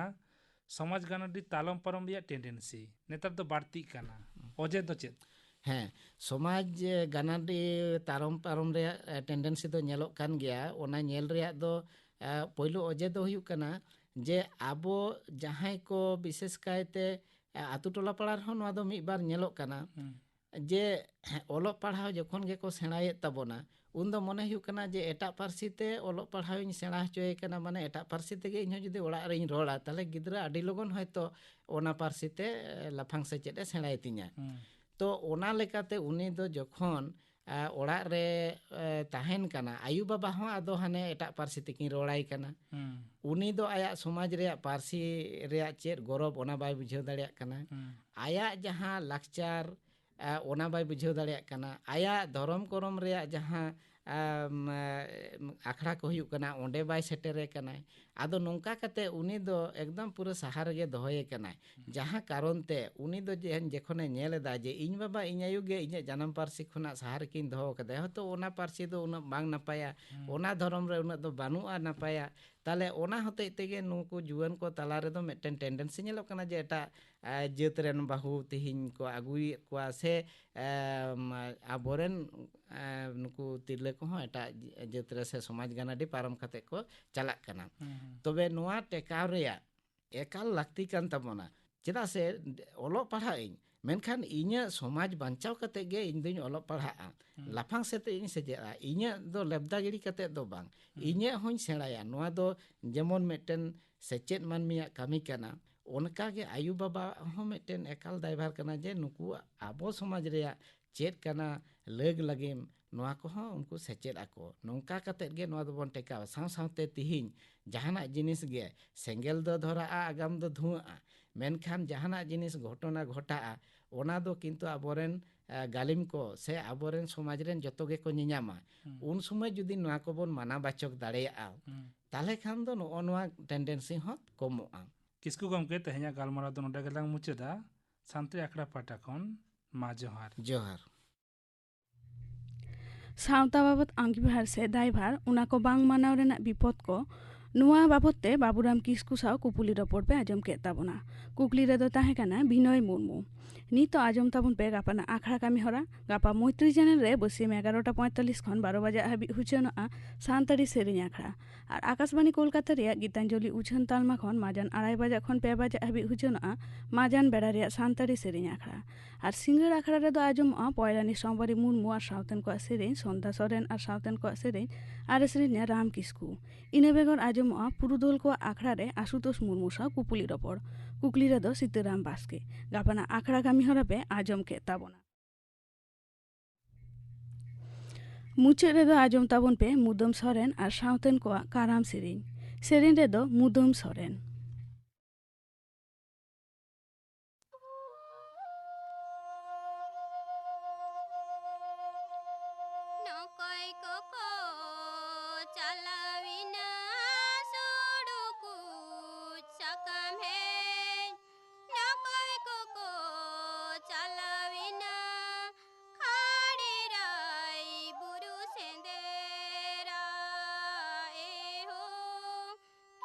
ᱥᱚᱢᱟᱡᱽ ᱜᱟᱱᱟᱰᱤ ᱛᱟᱞᱚᱢ ᱯᱟᱨᱚᱢ ᱨᱮᱭᱟᱜ ᱴᱮᱱᱰᱮᱱᱥᱤ ᱱᱮᱛᱟᱨ ᱫᱚ ᱵᱟᱹᱲᱛᱤᱜ ᱠᱟᱱᱟ, ᱚᱡᱮ ᱫᱚ ᱪᱮᱫ? ᱦᱮᱸ, ᱥᱚᱢᱟᱡᱽ ᱜᱟᱱᱟᱰᱤ ᱛᱟᱞᱚᱢ ᱯᱟᱨᱚᱢ ᱨᱮᱭᱟᱜ ᱴᱮᱱᱰᱮᱱᱥᱤ ᱫᱚ ᱧᱮᱞᱚᱜ ᱠᱟᱱ ᱜᱮᱭᱟ᱾ ᱚᱱᱟ ᱧᱮᱞ ᱨᱮᱭᱟᱜ ᱫᱚ, ᱮ, ᱯᱳᱭᱞᱳ ᱚᱡᱮ ᱫᱚ ᱦᱩᱭᱩᱜ ᱠᱟᱱᱟ ᱡᱮ ᱟᱵᱚ ᱡᱟᱦᱟᱸᱭ ᱠᱚ ᱵᱤᱥᱮᱥ ᱠᱟᱭᱛᱮ, ᱮ, ᱟᱛᱳ ᱴᱚᱞᱟ ᱯᱟᱲᱟ ᱨᱮᱦᱚᱸ ᱱᱚᱣᱟ ᱫᱚ ᱢᱤᱫ ᱵᱟᱨ ᱧᱮᱞᱚᱜ ᱠᱟᱱᱟ, ᱦᱩᱸ᱾ ᱡᱮ ᱚᱞᱚᱜ ᱯᱟᱲᱦᱟᱣ ᱡᱚᱠᱷᱚᱱ ᱜᱮᱠᱚ ᱥᱮᱬᱟᱭᱮᱫ ᱛᱟᱵᱚᱱᱟ, ᱩᱱᱫᱚ ᱢᱚᱱᱮ ᱦᱩᱭᱩᱜ ᱠᱟᱱᱟ ᱡᱮ ᱮᱴᱟᱜ ᱯᱟᱹᱨᱥᱤ ᱛᱮ ᱚᱞᱚᱜ ᱯᱟᱲᱦᱟᱣᱤᱧ ᱥᱮᱬᱟ ᱦᱚᱪᱚᱭᱮ ᱠᱟᱱᱟ, ᱢᱟᱱᱮ ᱮᱴᱟᱜ ᱯᱟᱹᱨᱥᱤ ᱛᱮᱜᱮ ᱤᱧᱦᱚᱸ ᱡᱩᱫᱤ ᱚᱲᱟᱜ ᱨᱤᱧ ᱨᱚᱲᱟ, ᱛᱟᱦᱚᱞᱮ ᱜᱤᱫᱽᱨᱟᱹ ᱟᱹᱰᱤ ᱞᱚᱜᱚᱱ ᱦᱚᱭᱛᱳ ᱚᱱᱟ ᱯᱟᱹᱨᱥᱤ ᱛᱮ, ᱮ, ᱞᱟᱯᱷᱟᱝ ᱥᱮᱪᱮᱫ ᱮ ᱥᱮᱬᱟᱭ ᱛᱤᱧᱟ᱾ ᱦᱩᱸ᱾ ᱛᱚ ᱚᱱᱟ ᱞᱮᱠᱟᱛᱮ ᱩᱱᱤ ᱫᱚ ᱡᱚᱠᱷᱚᱱ, ᱮ, ᱚᱲᱟᱜ ᱨᱮ, ᱮ, ᱛᱟᱦᱮᱱ ᱠᱟᱱᱟ, ᱟᱭᱳ ᱵᱟᱵᱟ ᱦᱚᱸ ᱟᱫᱚ ᱦᱟᱱᱮ ᱮᱴᱟᱜ ᱯᱟᱹᱨᱥᱤ ᱛᱮᱠᱤᱱ ᱨᱚᱲᱟᱭ ᱠᱟᱱᱟ᱾ ᱦᱩᱸ᱾ ᱩᱱᱤ ᱫᱚ ᱟᱭᱟᱜ ᱥᱚᱢᱟᱡᱽ ᱨᱮᱭᱟᱜ ᱯᱟᱹᱨᱥᱤ ᱨᱮᱭᱟᱜ ᱪᱮᱫ ᱜᱚᱨᱚᱵᱽ, ᱚᱱᱟ ᱵᱟᱭ ᱵᱩᱡᱷᱟᱹᱣ ᱫᱟᱲᱮᱭᱟᱜ ᱠᱟᱱᱟ᱾ ᱦᱩᱸ᱾ ᱟᱭᱟᱜ ᱡᱟᱦᱟᱸ ᱞᱟᱠᱪᱟᱨ, ᱟ, ᱚᱱᱟ ᱵᱟᱭ ᱵᱩᱡᱷᱟᱹᱣ ᱫᱟᱲᱮᱭᱟᱜ ᱠᱟᱱᱟ᱾ ᱟᱭᱟᱜ ᱫᱷᱚᱨᱚᱢ ᱠᱚᱨᱚᱢ ᱨᱮᱭᱟᱜ ᱡᱟᱦᱟᱸ, ᱟᱢ, ᱟ, ᱟᱠᱷᱲᱟ ᱠᱚ ᱦᱩᱭᱩᱜ ᱠᱟᱱᱟ, ᱚᱸᱰᱮ ᱵᱟᱭ ᱥᱮᱴᱮᱨᱮ ᱠᱟᱱᱟᱭ᱾ ᱟᱫᱚ ᱱᱚᱝᱠᱟ ᱠᱟᱛᱮ ᱩᱱᱤ ᱫᱚ ᱮᱠᱫᱚᱢ ᱯᱩᱨᱟᱹ ᱥᱟᱦᱟ ᱨᱮᱜᱮ ᱫᱚᱦᱚᱭᱮ ᱠᱟᱱᱟᱭ᱾ ᱦᱩᱸ᱾ ᱡᱟᱦᱟᱸ ᱠᱟᱨᱚᱱ ᱛᱮ ᱩᱱᱤ ᱫᱚ ᱡᱮ, ᱡᱚᱠᱷᱚᱱᱮ ᱧᱮᱞ ᱮᱫᱟ ᱡᱮ ᱤᱧ ᱵᱟᱵᱟ ᱤᱧ ᱟᱭᱳ ᱜᱮ ᱤᱧᱟᱹᱜ ᱡᱟᱱᱟᱢ ᱯᱟᱹᱨᱥᱤ ᱠᱷᱚᱱᱟᱜ ᱥᱟᱦᱟ ᱨᱮᱠᱤᱱ ᱫᱚᱦᱚ ᱠᱟᱫᱟ, ᱦᱚᱭᱛᱳ ᱚᱱᱟ ᱯᱟᱹᱨᱥᱤ ᱫᱚ ᱩᱱᱟᱹᱜ ᱵᱟᱝ ᱱᱟᱯᱟᱭᱟ, ᱦᱩᱸ᱾ ᱚᱱᱟ ᱫᱷᱚᱨᱚᱢ ᱨᱮ ᱩᱱᱟᱹᱜ ᱫᱚ ᱵᱟᱹᱱᱩᱜᱼᱟ ᱱᱟᱯᱟᱭᱟ, ᱛᱟᱦᱞᱮ ᱚᱱᱟ ᱦᱚᱛᱮᱡ ᱛᱮᱜᱮ ᱱᱩᱠᱩ ᱡᱩᱣᱟᱹᱱ ᱠᱚ ᱛᱟᱞᱟ ᱨᱮᱫᱚ ᱢᱤᱫᱴᱮᱱ ᱴᱮᱱᱰᱮᱱᱥᱤ ᱧᱮᱞᱚᱜ ᱠᱟᱱᱟ ᱡᱮ ᱮᱴᱟᱜ, ᱟ, ᱡᱟᱹᱛ ᱨᱮᱱ ᱵᱟᱹᱦᱩ ᱛᱮᱦᱮᱧ ᱠᱚ ᱟᱹᱜᱩᱭᱮᱫ ᱠᱚᱣᱟ ᱥᱮ, ᱮᱢ, ᱟᱵᱚᱨᱮᱱ, ᱮ, ᱱᱩᱠᱩ ᱛᱤᱨᱞᱟᱹ ᱠᱚᱦᱚᱸ ᱮᱴᱟᱜ ᱡᱟᱹᱛ ᱨᱮ ᱥᱮ ᱥᱚᱢᱟᱡᱽ ᱜᱟᱱᱟᱰᱤ ᱯᱟᱨᱚᱢ ᱠᱟᱛᱮ ᱠᱚ ᱪᱟᱞᱟᱜ ᱠᱟᱱᱟ᱾ ᱦᱩᱸ, ᱦᱩᱸ᱾ ᱛᱚᱵᱮ ᱱᱚᱣᱟ ᱴᱮᱠᱟᱣ ᱨᱮᱭᱟᱜ ᱮᱠᱟᱞ ᱞᱟᱹᱠᱛᱤ ᱠᱟᱱ ᱛᱟᱵᱚᱱᱟ᱾ ᱪᱮᱫᱟᱜ ᱥᱮ ᱚᱞᱚᱜ ᱯᱟᱲᱦᱟᱜ ᱟᱹᱧ, ᱢᱮᱱᱠᱷᱟᱱ ᱤᱧᱟᱹᱜ ᱥᱚᱢᱟᱡᱽ ᱵᱟᱧᱪᱟᱣ ᱠᱟᱛᱮ ᱜᱮ ᱤᱧ ᱫᱩᱧ ᱚᱞᱚᱜ ᱯᱟᱲᱦᱟᱜᱼᱟ᱾ ᱦᱩᱸ᱾ ᱞᱟᱯᱷᱟᱝ ᱥᱮᱫ ᱤᱧ ᱥᱮᱪᱮᱫᱼᱟ᱾ ᱤᱧᱟᱹᱜ ᱫᱚ ᱞᱮᱵᱫᱟ ᱜᱤᱲᱤ ᱠᱟᱛᱮ ᱫᱚ ᱵᱟᱝ᱾ ᱦᱩᱸ᱾ ᱤᱧᱟᱹᱜ ᱦᱚᱸᱧ ᱥᱮᱬᱟᱭᱟ᱾ ᱱᱚᱣᱟ ᱫᱚ ᱡᱮᱢᱚᱱ ᱢᱤᱫᱴᱮᱱ ᱥᱮᱪᱮᱫ ᱢᱟᱹᱱᱢᱤᱭᱟᱜ ᱠᱟᱹᱢᱤ ᱠᱟᱱᱟ᱾ ᱚᱱᱠᱟᱜᱮ ᱟᱭᱳ ᱵᱟᱵᱟ ᱦᱚᱸ ᱢᱤᱫᱴᱮᱱ ᱮᱠᱟᱞ ᱫᱟᱭᱵᱷᱟᱨ ᱠᱟᱱᱟ ᱡᱮ ᱱᱩᱠᱩ ᱟᱵᱚ ᱥᱚᱢᱟᱡᱽ ᱨᱮᱭᱟᱜ ᱪᱮᱫ ᱠᱟᱱᱟ, ᱞᱟᱹᱜ ᱞᱟᱹᱜᱤᱢ, ᱱᱚᱣᱟ ᱠᱚᱦᱚᱸ ᱩᱱᱠᱩ ᱥᱮᱪᱮᱫ ᱟᱠᱚ᱾ ᱱᱚᱝᱠᱟ ᱠᱟᱛᱮᱫ ᱜᱮ ᱱᱚᱣᱟ ᱫᱚᱵᱚᱱ ᱴᱮᱠᱟᱣᱟ᱾ ᱥᱟᱶ ᱥᱟᱶᱛᱮ ᱛᱤᱦᱤᱧ ᱡᱟᱦᱟᱱᱟᱜ ᱡᱤᱱᱤᱥ ᱜᱮ ᱥᱮᱸᱜᱮᱞ ᱫᱚ ᱫᱷᱚᱨᱟᱜᱼᱟ, ᱟᱜᱟᱢ ᱫᱚ ᱫᱷᱩᱣᱟᱹᱜᱼᱟ, ᱢᱮᱱᱠᱷᱟᱱ ᱡᱟᱦᱟᱱᱟᱜ ᱡᱤᱱᱤᱥ ᱜᱷᱚᱴᱚᱱᱟ ᱜᱷᱚᱴᱟᱜᱼᱟ, ᱚᱱᱟ ᱫᱚ ᱠᱤᱱᱛᱩ ᱟᱵᱚᱨᱮᱱ, ᱮ, ᱜᱟᱹᱞᱤᱢ ᱠᱚ ᱥᱮ ᱟᱵᱚᱨᱮᱱ ᱥᱚᱢᱟᱡᱽ ᱨᱮᱱ ᱡᱚᱛᱚ ᱜᱮᱠᱚ ᱧᱮᱧᱟᱢᱟ᱾ ᱦᱩᱸ᱾ ᱩᱱ ᱥᱚᱢᱚᱭ ᱡᱩᱫᱤ ᱱᱚᱣᱟ ᱠᱚᱵᱚᱱ ᱢᱟᱱᱟ ᱵᱟᱪᱚᱠ ᱫᱟᱲᱮᱭᱟᱜᱼᱟ, ᱦᱩᱸ᱾ ᱛᱟᱦᱚᱞᱮ ᱠᱷᱟᱱ ᱫᱚ ᱱᱚᱜᱼᱚ ᱱᱚᱣᱟ ᱴᱮᱱᱰᱮᱱᱥᱤ ᱦᱚᱸ ᱠᱚᱢᱚᱜᱼᱟ᱾ ᱠᱤᱥᱠᱩ ᱜᱚᱢᱠᱮ, ᱛᱮᱦᱮᱧᱟᱜ ᱜᱟᱞᱢᱟᱨᱟᱣ ᱫᱚ ᱱᱚᱰᱮ ᱜᱮᱞᱟᱝ ᱢᱩᱪᱟᱹᱫᱟ᱾ ᱥᱟᱱᱛᱟᱲᱤ ᱟᱠᱷᱲᱟ ᱯᱟᱦᱴᱟ ᱠᱷᱚᱱ ᱢᱟ ᱡᱚᱦᱟᱨ᱾ ᱡᱚᱦᱟᱨ᱾ ᱥᱟᱶᱛᱟ ᱵᱟᱵᱚᱛ ᱟᱸᱜᱤᱵᱷᱟᱨ ᱥᱮ ᱫᱟᱭᱵᱷᱟᱨ, ᱚᱱᱟ ᱠᱚ ᱵᱟᱝ ᱢᱟᱱᱟᱣ ᱨᱮᱱᱟᱜ ᱵᱤᱯᱚᱫ ᱠᱚ, ᱱᱚᱣᱟ ᱵᱟᱵᱚᱛ ᱛᱮ ᱵᱟᱵᱩᱨᱟᱢ ᱠᱤᱥᱠᱩ ᱥᱟᱶ ᱠᱩᱯᱩᱞᱤ ᱨᱚᱯᱚᱲ ᱯᱮ ᱟᱸᱡᱚᱢ ᱠᱮᱫ ᱛᱟᱵᱚᱱᱟ᱾ ᱠᱩᱠᱞᱤ ᱨᱮᱫᱚ ᱛᱟᱦᱮᱸ ᱠᱟᱱᱟ ᱵᱤᱱᱚᱭ ᱢᱩᱨᱢᱩ᱾ ᱱᱤᱛᱚᱜ ᱟᱸᱡᱚᱢ ᱛᱟᱵᱚᱱ ᱯᱮ ᱜᱟᱯᱟᱱᱟᱜ ᱟᱠᱷᱲᱟ ᱠᱟᱹᱢᱤ ᱦᱚᱨᱟ᱾ ᱜᱟᱯᱟ ᱢᱚᱭᱛᱨᱤ ᱪᱮᱱᱮᱞ ᱨᱮ ᱵᱟᱹᱥᱭᱟᱹᱢ ᱮᱜᱟᱨᱚᱴᱟ ᱯᱚᱸᱭᱛᱟᱞᱞᱤᱥ ᱠᱷᱚᱱ ᱵᱟᱨᱚ ᱵᱟᱡᱟᱜ ᱦᱟᱹᱵᱤᱡ ᱩᱪᱷᱟᱹᱱᱚᱜᱼᱟ ᱥᱟᱱᱛᱟᱲᱤ ᱥᱮᱨᱮᱧ ᱟᱠᱷᱲᱟ᱾ ᱟᱨ ᱟᱠᱟᱥᱵᱟᱬᱤ ᱠᱳᱞᱠᱟᱛᱟ ᱨᱮᱭᱟᱜ ᱜᱤᱛᱟᱧᱡᱚᱞᱤ ᱩᱪᱷᱟᱹᱱ ᱛᱟᱞᱢᱟ ᱠᱷᱚᱱ ᱢᱟᱡᱟᱱ ᱟᱲᱟᱭ ᱵᱟᱡᱟᱜ ᱠᱷᱚᱱ ᱯᱮ ᱵᱟᱡᱟᱜ ᱦᱟᱹᱵᱤᱡ ᱩᱪᱷᱟᱹᱱᱚᱜᱼᱟ ᱢᱟᱡᱟᱱ ᱵᱮᱲᱟ ᱨᱮᱭᱟᱜ ᱥᱟᱱᱛᱟᱲᱤ ᱥᱮᱨᱮᱧ ᱟᱠᱷᱲᱟ᱾ ᱟᱨ ᱥᱤᱸᱜᱟᱹᱲ ᱟᱠᱷᱲᱟ ᱨᱮᱫᱚ ᱟᱸᱡᱚᱢᱚᱜᱼᱟ ᱯᱚᱭᱞᱟᱱᱤ ᱥᱚᱢᱵᱟᱨᱤ ᱢᱩᱨᱢᱩ ᱟᱨ ᱥᱟᱶᱛᱮᱱ ᱠᱚᱣᱟᱜ ᱥᱮᱨᱮᱧ, ᱥᱚᱱᱫᱷᱟ ᱥᱚᱨᱮᱱ ᱟᱨ ᱥᱟᱶᱛᱮᱱ ᱠᱚᱣᱟᱜ ᱥᱮᱨᱮᱧ, ᱟᱨ ᱥᱮᱨᱮᱧᱟ ᱨᱟᱢ ᱠᱤᱥᱠᱩ᱾ ᱤᱱᱟᱹ ᱵᱮᱜᱚᱨ ᱟᱸᱡᱚᱢᱚᱜᱼᱟ ᱯᱩᱨᱩᱫᱷᱩᱞ ᱠᱚᱣᱟᱜ ᱟᱠᱷᱲᱟ ᱨᱮ ᱟᱥᱩᱛᱳᱥ ᱢᱩᱨᱢᱩ ᱥᱟᱶ ᱠᱩᱯᱩᱞᱤ ᱨᱚᱯᱚᱲ᱾ ᱠᱩᱠᱞᱤ ᱨᱮᱫᱚ ᱥᱤᱛᱟᱹᱨᱟᱢ ᱵᱟᱥᱠᱮ᱾ ᱜᱟᱯᱟᱱᱟᱜ ᱟᱠᱷᱲᱟ ᱠᱟᱹᱢᱤ ᱦᱚᱨᱟ ᱯᱮ ᱟᱸᱡᱚᱢ ᱠᱮᱫ ᱛᱟᱵᱚᱱᱟ᱾ ᱢᱩᱪᱟᱹᱫ ᱨᱮᱫᱚ ᱟᱸᱡᱚᱢ ᱛᱟᱵᱚᱱ ᱯᱮ ᱢᱩᱫᱟᱹᱢ ᱥᱚᱨᱮᱱ ᱟᱨ ᱥᱟᱶᱛᱮᱱ ᱠᱚᱣᱟᱜ ᱠᱟᱨᱟᱢ ᱥᱮᱨᱮᱧ᱾ ᱥᱮᱨᱮᱧ ᱨᱮᱫᱚ ᱢᱩᱫᱟᱹᱢ ᱥᱚᱨᱮᱱ᱾ ᱱᱚᱠᱚᱭ ᱠᱚᱠᱚ ᱪᱟᱞᱟᱣᱤᱱᱟ ᱥᱩᱲᱩ ᱠᱩᱪ ᱥᱟᱠᱟᱢ ᱦᱮᱡ᱾ ᱱᱚᱠᱚᱭ ᱠᱚᱠᱚ ᱪᱟᱞᱟᱣᱤᱱᱟ ᱠᱷᱟᱲᱮᱨᱟᱭ ᱵᱩᱨᱩ ᱥᱮᱸᱫᱮᱨᱟ, ᱮ ᱦᱳ᱾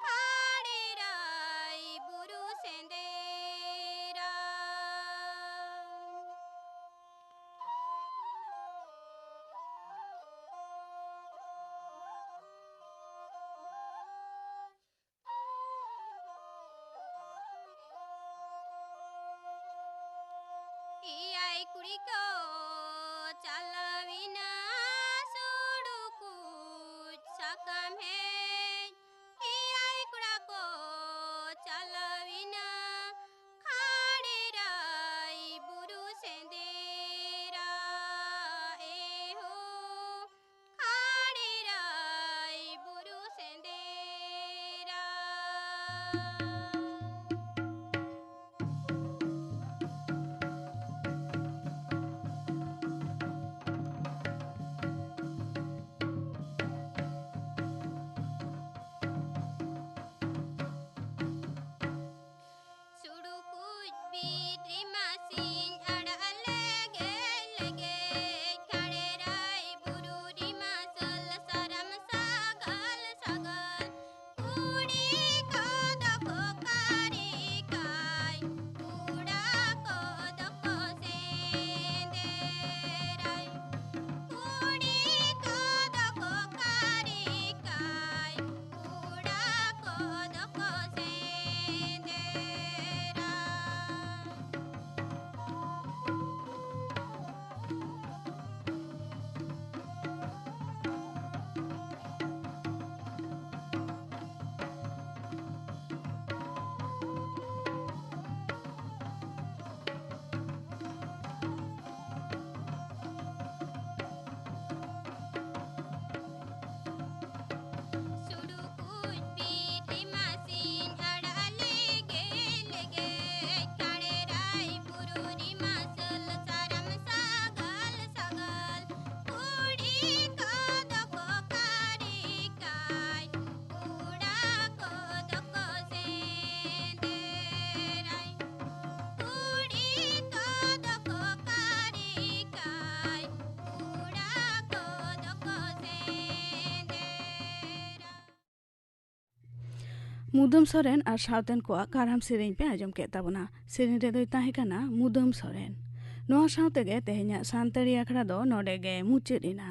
ᱠᱷᱟᱲᱮᱨᱟᱭ ᱵᱩᱨᱩ ᱥᱮᱸᱫᱮᱨᱟ᱾ ᱮᱭᱟᱭ ᱠᱩᱲᱤ ᱠᱚ ᱪᱟᱞᱟᱣᱤᱱᱟ ᱥᱩᱲᱩ ᱠᱩᱪ ᱥᱟᱠᱟᱢ ᱦᱮᱡ᱾ ᱮᱭᱟᱭ ᱠᱚᱲᱟ ᱠᱚ ᱪᱟᱞᱟᱣᱤᱱᱟ ᱢᱩᱫᱟᱹᱢ ᱥᱚᱨᱮᱱ ᱟᱨ ᱥᱟᱶᱛᱮᱱ ᱠᱚᱣᱟᱜ ᱠᱟᱨᱟᱢ ᱥᱮᱨᱮᱧ ᱯᱮ ᱟᱸᱡᱚᱢ ᱠᱮᱫ ᱛᱟᱵᱚᱱᱟ᱾ ᱥᱮᱨᱮᱧ ᱨᱮᱫᱚᱭ ᱛᱟᱦᱮᱸ ᱠᱟᱱᱟ ᱢᱩᱫᱟᱹᱢ ᱥᱚᱨᱮᱱ᱾ ᱱᱚᱣᱟ ᱥᱟᱶ ᱛᱮᱜᱮ ᱛᱮᱦᱮᱧᱟᱜ ᱥᱟᱱᱛᱟᱲᱤ ᱟᱠᱷᱲᱟ ᱫᱚ ᱱᱚᱰᱮ ᱜᱮ ᱢᱩᱪᱟᱹᱫ ᱮᱱᱟ᱾